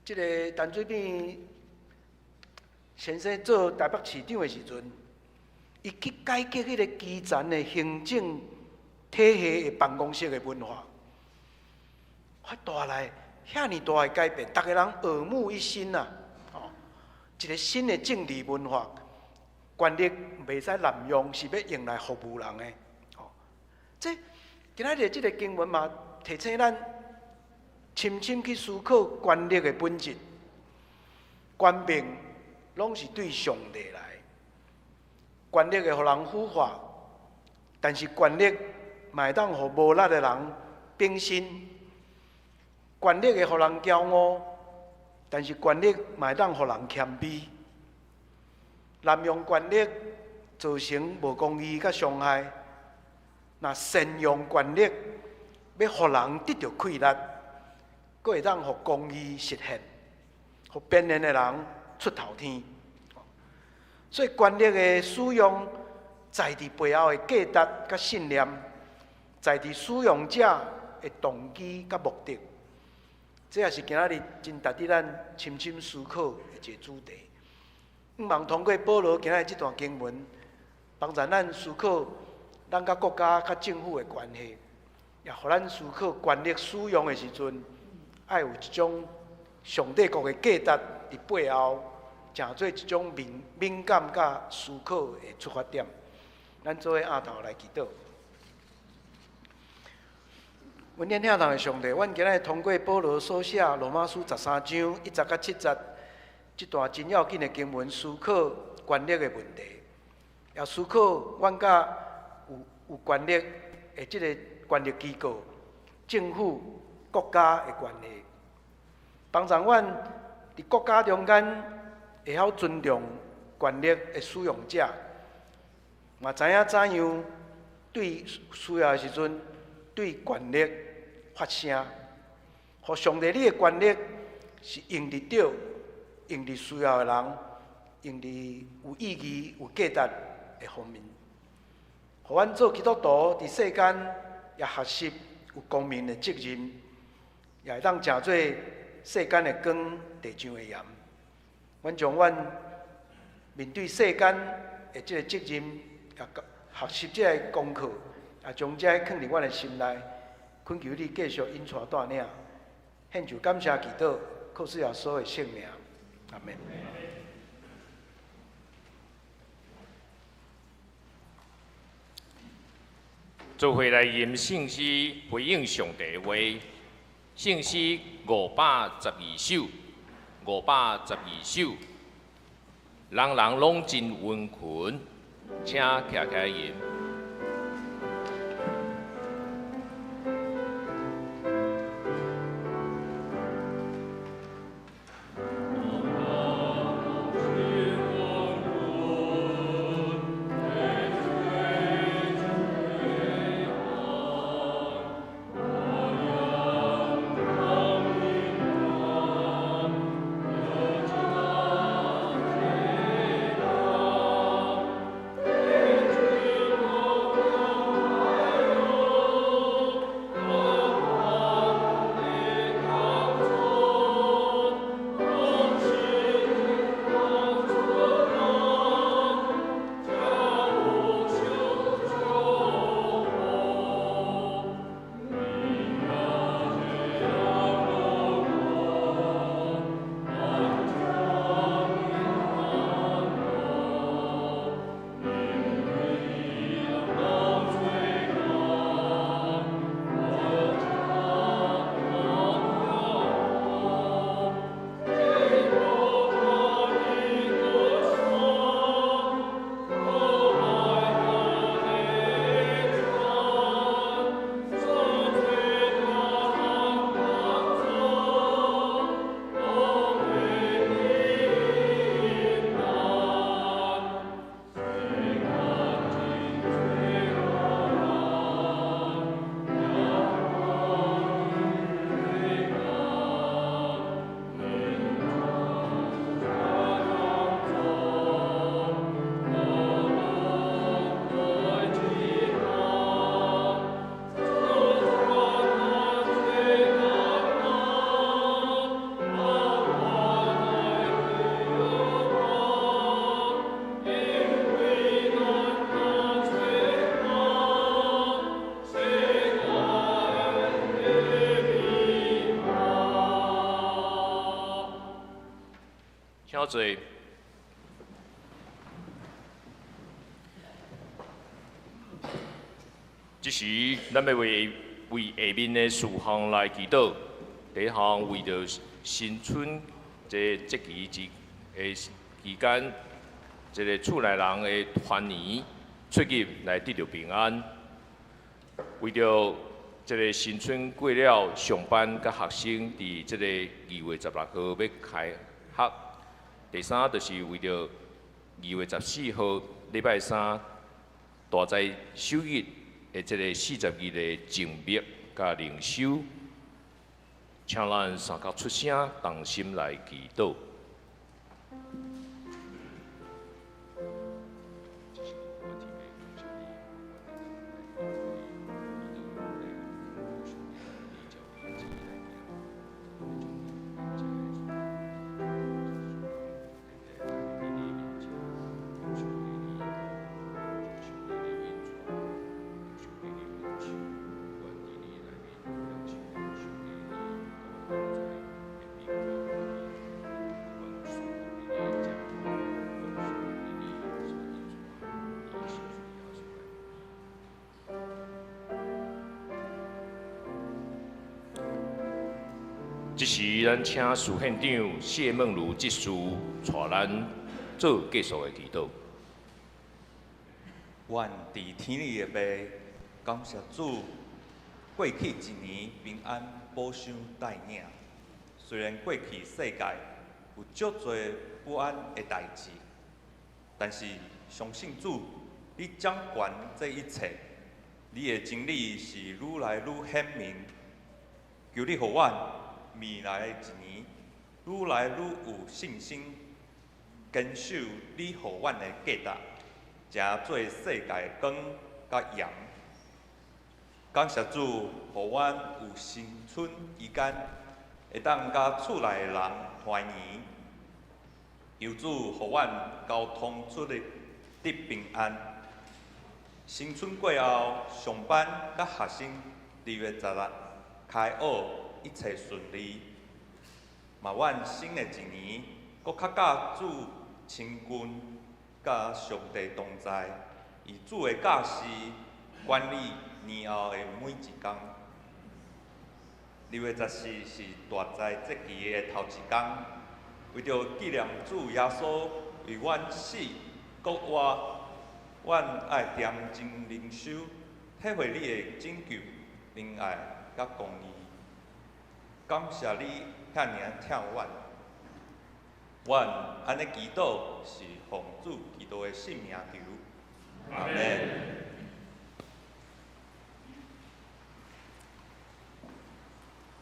這个陳水扁先生做台北市長的時陣，伊去改革彼个基層的行政體系的辦公室的文化，發帶來遐爾大的改變，逐个人耳目一新啊！一個新的政治文化，權力袂使濫用，是欲用來服務人的。這今仔日這个經文嘛，提醒咱深深去思考權力的本質。權柄攏是對上帝來。權力會予人腐化，但是權力嘛會當予無力的人反身。權力會予人驕傲，但是權力嘛會當予人謙卑。濫用權力造成無公義佮傷害，若善用權力，欲予人得著快樂，閣會當予公義實現，予邊緣的人出頭天。所以權力的使用，在佇背後的價值佮信念，在佇使用者的動機佮目的。這也是今仔日真值得咱深深思考的一个主題。向望通過保羅今仔日這段經文，幫助咱思考咱佮國家佮政府的關係，也予咱思考權力使用的時陣，愛有一種上帝國的價值佇背後，成做一種敏敏感佮思考的出發點。咱做伙徛頭來祈禱。阮天堂的上帝，阮今日通過保羅所寫羅馬書13章1節到7節這段真要緊的經文，思考權力的問題，也思考阮佮有權力的這个權力機構、政府、國家的關係，幫助阮佇國家中間會曉尊重權力的使用者，嘛知影怎樣對需要的時陣對權力發聲，予上帝你的權力是用佇對、用佇需要的人、用佇有意義、有價值的方面。予阮做基督徒佇世間也學習有公民的責任，也會當成做世間的光、地上的鹽。阮將阮面對世間的這个責任，也學習這个功課，也將這个囥佇阮的心內，懇求你繼續引帶帶領，獻上感謝祈禱，靠主耶穌的聖名，阿們。做伙來吟聖詩，回應上帝的話。聖詩512首，512首，人人攏真溫群，請徛起來吟。請坐。這時，咱欲為為下面的事項來祈禱。第一項，為著新春這節期之的期間，這个厝內人的團圓出入來得著平安。為著這个新春過了，上班佮學生佇這个2月16號欲開學。第三就是為著2月14號禮拜三大災首日的這个40日的靜默佮靈修，請咱三角出聲，同心來祈禱。這時，咱請司縣長謝孟儒執事帶咱做結束的祈禱。願佇天裡的父，感謝主，過去一年平安保守帶領。雖然過去世界有足濟不安的代誌，但是相信主，你掌權這一切，你的真理是愈來愈顯明。求你予阮未來的一年，愈來愈有信心，堅守你予阮的價值，成做世界的光佮鹽。感謝主，予阮有新春期間，會當佮厝內的人團圓。求主予阮交通出入得平安。新春過後，上班佮學生2月16開學，一切順利。嘛願新的一年，閣較佮主親近，佮上帝同在，以主的教示管理年後的每一工。2月14是大齋節期的頭一工，為著紀念主耶穌為阮死復活，阮愛恬靜靈修，體會你的拯救、仁愛佮公義。感謝你遐爾疼阮，阮按呢祈禱是奉主基督的聖名求，阿們。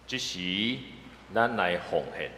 這時，咱來奉獻。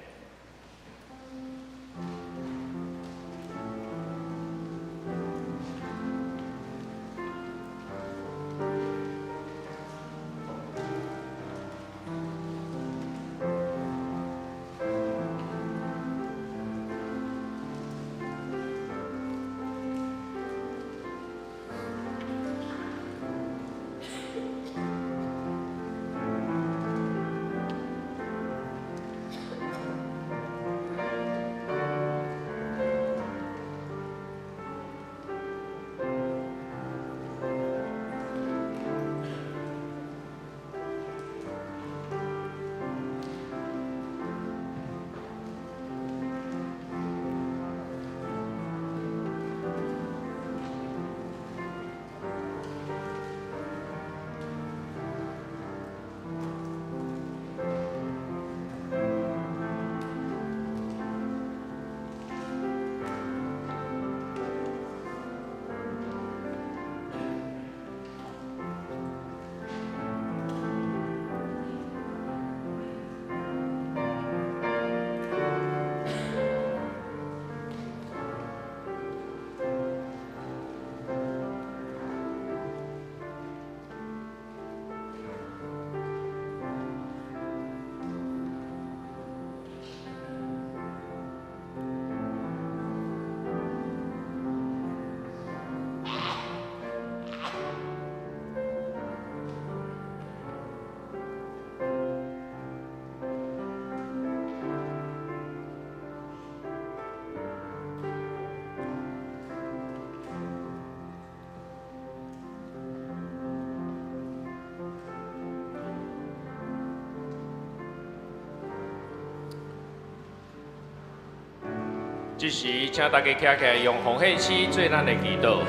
這時，請大家徛起來，用奉獻詩做咱的祈禱。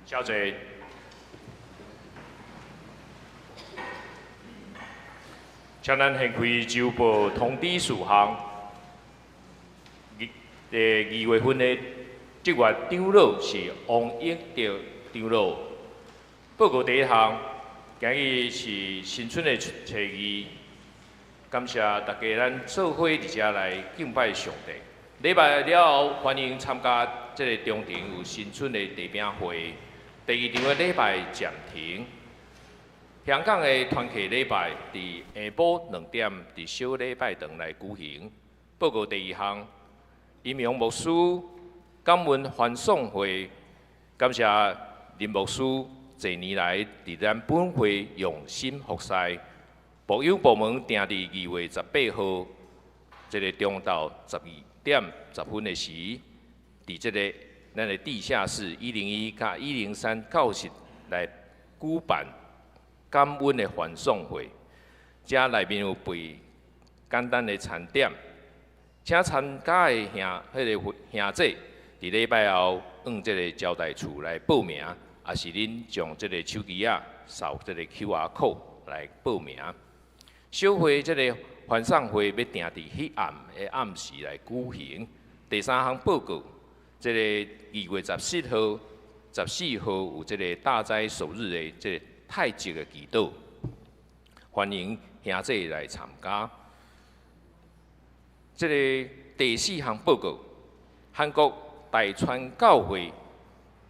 小姐，請咱掀開週報通知事項。2月份的職月長老是王益德長老。報告第一項，今日是新春的初二，感謝大家咱做伙佇遮來敬拜上帝。禮拜了後，歡迎參加這个中庭有新春的茶餅會。第二場的禮拜暫停。香港的團契禮拜佇下晡2點佇小禮拜堂來舉行。報告第二項，陰陽牧師感恩歡送會，感謝林牧師這年來佇咱本會用心服侍。牧友部門定佇2月18號，這个中晝12點10分的時，佇這个咱的地下室101佮103教室來舉辦感恩的歡送會，遮內面有備簡單的餐點，請參加的兄、彼个兄姐，佇禮拜後往這个招待處來報名，抑是恁將這个手機仔掃這个 QR code 來報名。小會這个歡送會欲定佇彼暗的暗時來舉行。第三項報告，這个2月17號、14號有這个大齋首日的這个太極的祈禱，歡迎兄弟來參加。這个第四項報告，韓國大川教會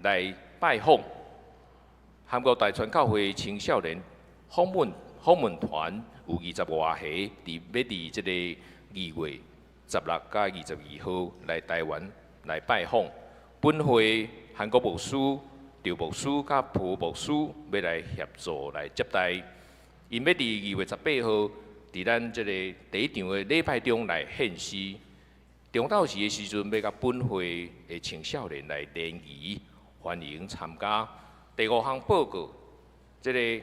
來拜訪。韓國大川教會青少年訪問團有20外個，欲佇這个2月16佮22號來台灣來拜訪。本會韓國牧師、趙牧師佮朴牧師欲來協助來接待，𪜶欲佇2月18號佇咱這个第一場的禮拜中來獻詩。中晝時的時陣，欲佮本會的青少年來聯誼，歡迎參加。第五項報告，這个佇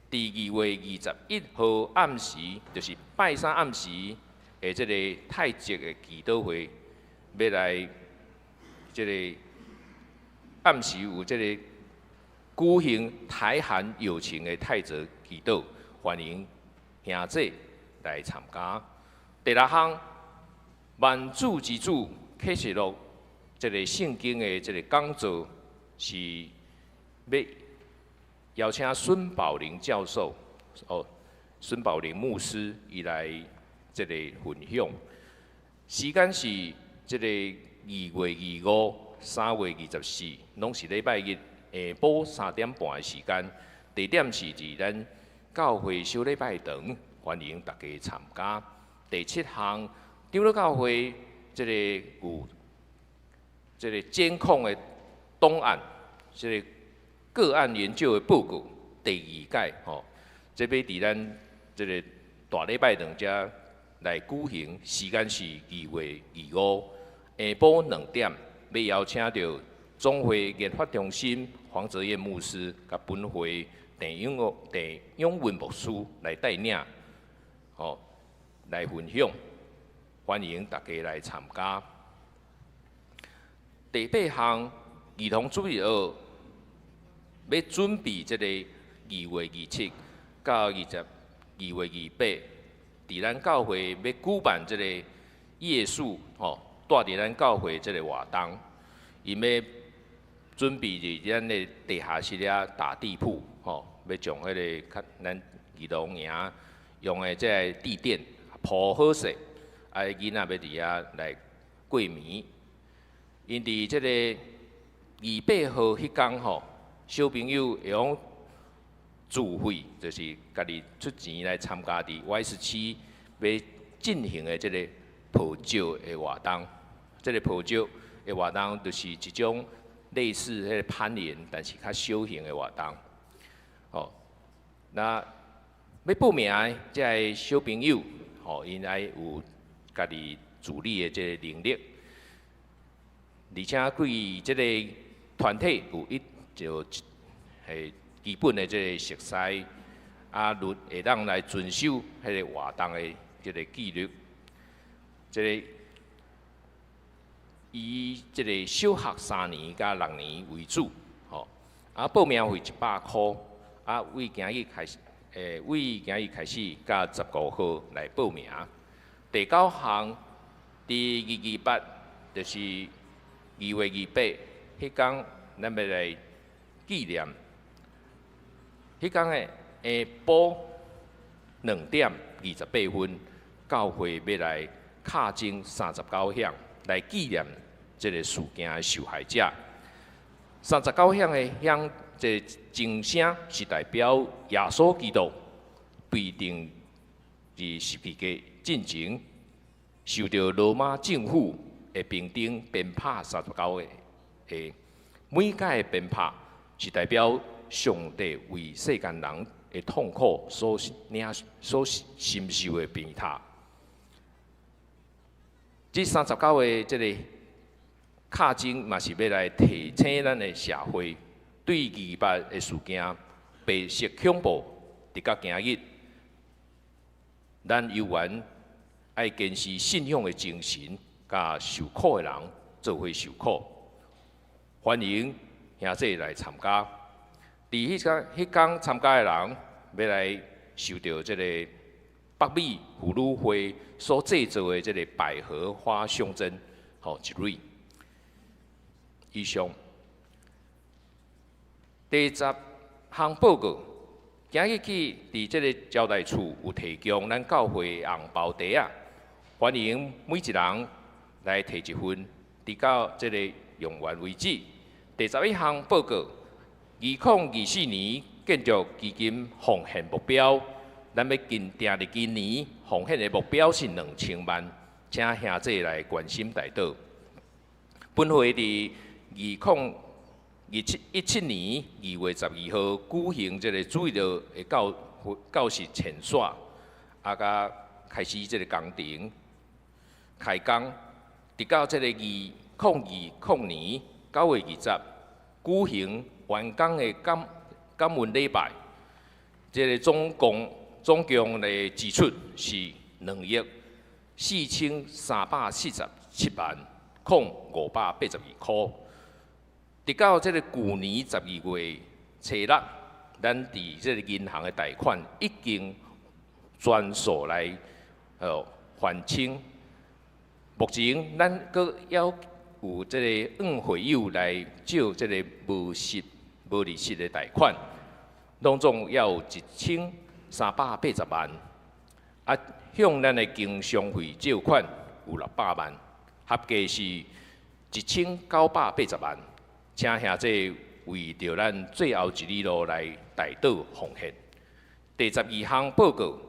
2月21號暗時，就是拜三暗時的這个太極的祈禱會，欲來這个暗時有這个舉行台韓友情的太極祈禱，歡迎兄弟來參加。第六項，萬主之主啟示錄這个聖經的這个講座是欲邀請孫寶玲教授，孫寶玲牧師伊來這个分享。時間是這个2月25、3月24，攏是禮拜日下晡3點半的時間。地點是佇咱教會小禮拜堂，歡迎大家參加。第七項，長老教會這个有這个監控的檔案，這个個案研究的報告第2屆吼，這欲佇咱這个大禮拜堂遮來舉行，時間是2月25下晡2點，欲邀請著總會研發中心黃澤彦牧師佮本會鄭永文牧師來帶領，來分享，歡迎大家來參加。第八項，兒童主日學欲準備這个2月27到2月28，佇咱教會欲舉辦這个夜宿，蹛佇咱教會這个活動，𪜶欲準備佇咱的地下室遐打地鋪，吼，欲將彼个較咱兒童營用的這个地墊鋪好勢，啊，囡仔欲佇遐來過暝。𪜶佇這个28號彼工吼，小朋友會用自費，就是家己出錢來參加佇 Y17欲進行的這个抱石的活動。這个抱石的活動就是一種類似彼个攀岩，但是較小型的活動。吼，那欲報名的這个小朋友，吼，𪜶愛有家己自理的這个能力，而且對這个團體有一就係基本的這个熟似，啊，會當來遵守彼个活動的這个紀律。這个以這个小學3年佮6年為主，吼，啊，報名費100箍，啊，為今日開始到15號來報名。第九項，佇228，就是2月28，彼工咱欲來紀念。彼工的下晡2點28分，教會欲來敲鐘39響來紀念這个事件的受害者。三十九響的響，這個鐘聲是代表耶穌基督被釘佇十字架進前，受著羅馬政府的兵丁鞭拍三十九下，每擺的鞭拍是代表上帝為世間人的痛苦所領所承受的鞭撻。這三十九个這个敲鐘嘛是欲來提醒咱的社會，對228的事件白色恐怖，直到今日，咱猶原愛堅持信仰的精神，佮受苦的人做伙受苦。歡迎兄弟來參加。佇彼工彼工參加的人，欲來受著這個北美婦女會所製作的這个百合花胸針，吼一蕊。以上。第十項報告，今日起佇這个招待處有提供咱教會紅包袋仔，歡迎每一人來提一份，直到這个用完為止。第十一項報告，2024年建築基金奉獻目標，咱欲訂佇今年奉獻的目標是2000萬，請兄弟來關心代禱。本會佇2017年2月12號舉行這个主日的教室遷徙，啊，佮開始這个工程開工，直到這个2020年9月20舉行完工的感恩禮拜。這个總共的支出是2億4347萬零582箍。直到這个舊年12月初6，咱佇這个銀行的貸款已經全數來還清。目前咱閣猶有這个向會友來借這个無利息的貸款，攏總猶有1380萬。啊，向咱的經商會借款有600萬，合計是1980萬。請兄弟為著咱最後一里路來代禱奉獻。第十二項報告，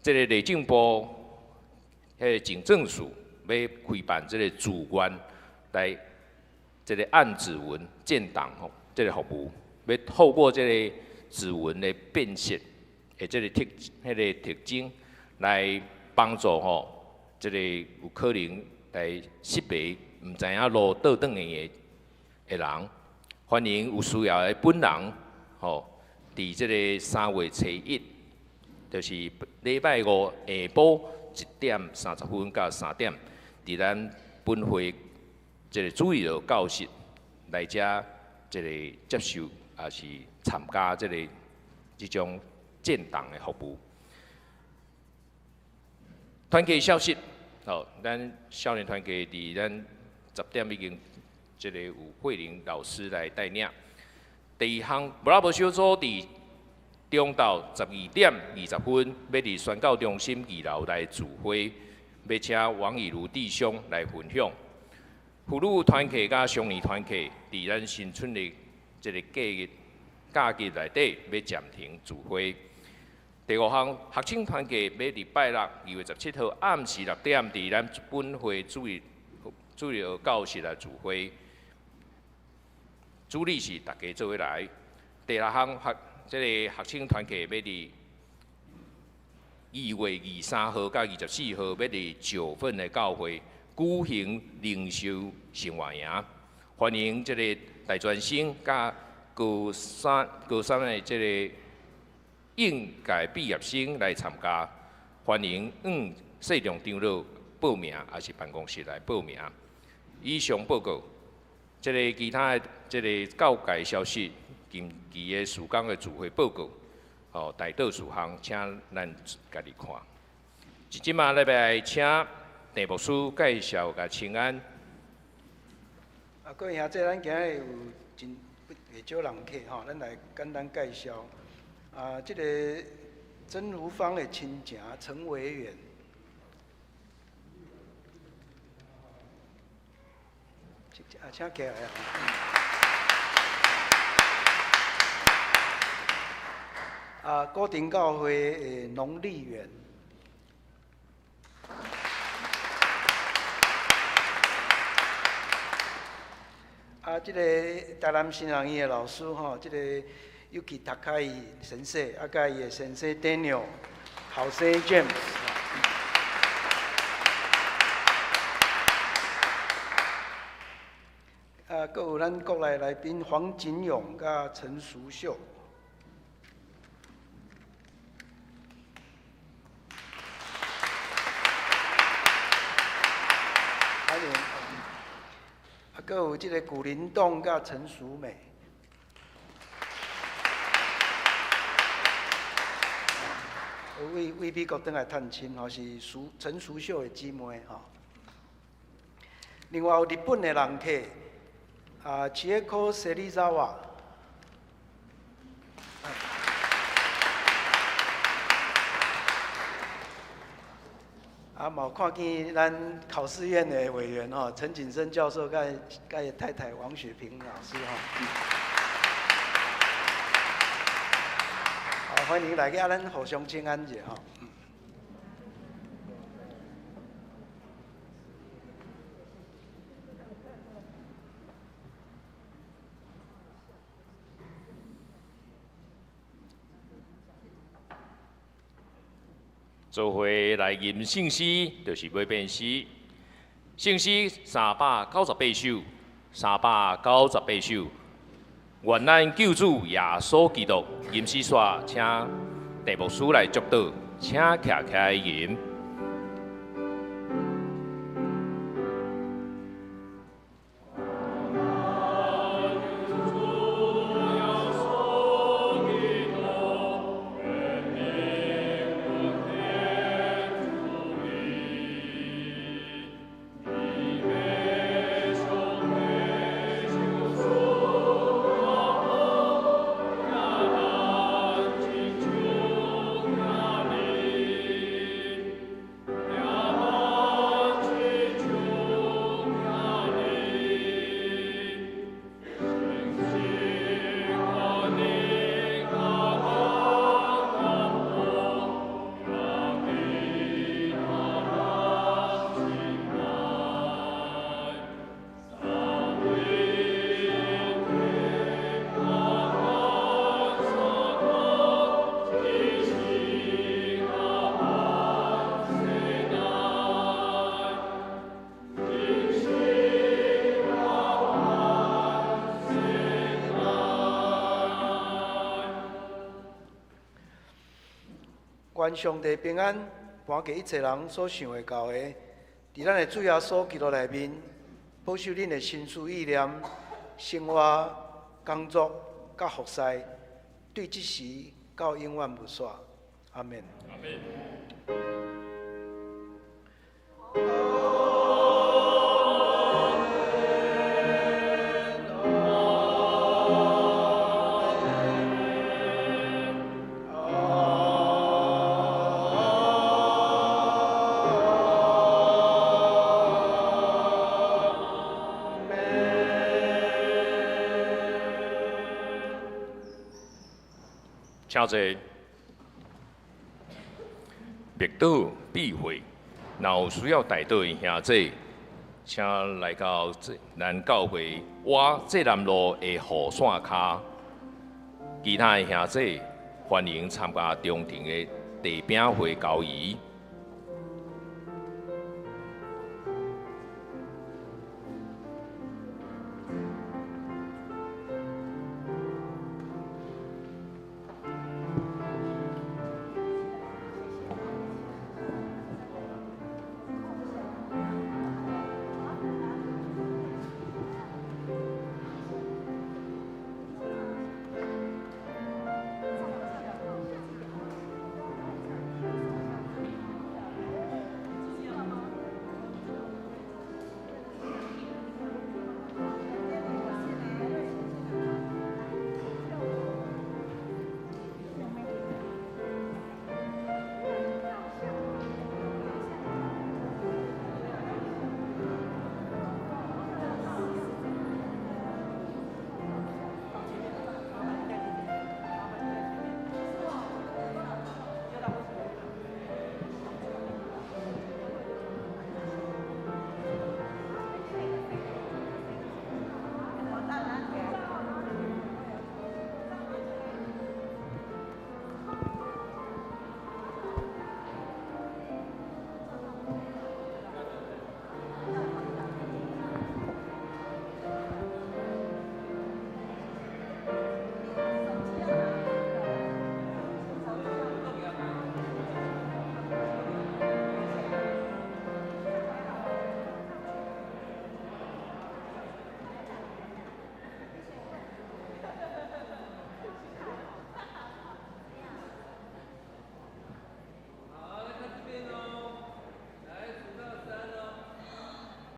這个內政部彼个警政署欲開辦這个自願來這个按指紋建檔吼，這个服務，欲透過這个指紋的辨識的這个特彼个特徵來幫助吼，這个有可能來識別毋知影路倒轉去的人，歡迎有需要的本人吼，佇這个3月初1，就是禮拜五下晡1點30分到3點，佇咱本會這个主日教室來遮這个接受，抑是參加這个這種建檔的服務。團契消息，吼，咱少年團契佇咱10點已經這个有慧玲老師來帶領。第二項，布拉伯小組佇中晝12點20分，欲佇宣教中心二樓來聚會，欲請王以如弟兄來分享。婦女團契佮少年團契，佇咱新春的這个假日假日內底，欲暫停聚會。第五項，學生團契欲佇拜六2月17號暗時6點，佇咱本會主日教室來聚會。主禮是逐家做伙來。第六項學這个學生團契欲佇2月23號佮24號，欲佇九份的教會舉行靈修生活營，歡迎這个大專生佮高三的這个應屆畢業生來參加，歡迎向細中長老報名，抑是辦公室來報名。以上報告，這个其他的這个教界消息，近期的事工的聚會報告，哦，代禱事項，請咱家己看。這馬禮拜請鄭牧師介紹共請安。啊，各位兄弟，咱今日有真袂少人客吼，咱來簡單介紹。啊，這个曾如芳的親情陳維遠，啊，請起來啊！啊，古亭教會的農立遠，啊，這个台南新人院的老師吼，這个 Yuki Takai 先生，啊，佮伊的先生 Daniel，後生 James，啊，閣有咱國內來賓黃錦勇佮陳淑秀，啊，閣有這个古林棟佮陳淑美。為為美國轉來探親吼，是淑陳淑秀的姊妹吼。另外有日本的人客，啊，千恵子芹澤。啊，嘛有看見咱考試院的委員吼，陳景生教授佮佮伊太太王雪萍老師吼。好，歡迎來去啊，咱互相請安者吼。做伙來吟聖詩，就是尾編詩。聖詩398首，398首。願咱救主耶穌基督，吟詩煞，請鄭牧師來祝禱，請徛起來吟。願上帝平安，伴過一切人所想會到的，佇咱的主耶穌基督內面，保守恁的心思意念、生活、工作、佮服侍，對這時到永遠無煞。阿們。阿們。請坐。默禱必會，若有需要代禱的兄弟，請來到咱教會倚濟南路的雨傘跤。其他的兄弟歡迎參加中庭的茶餅會交誼。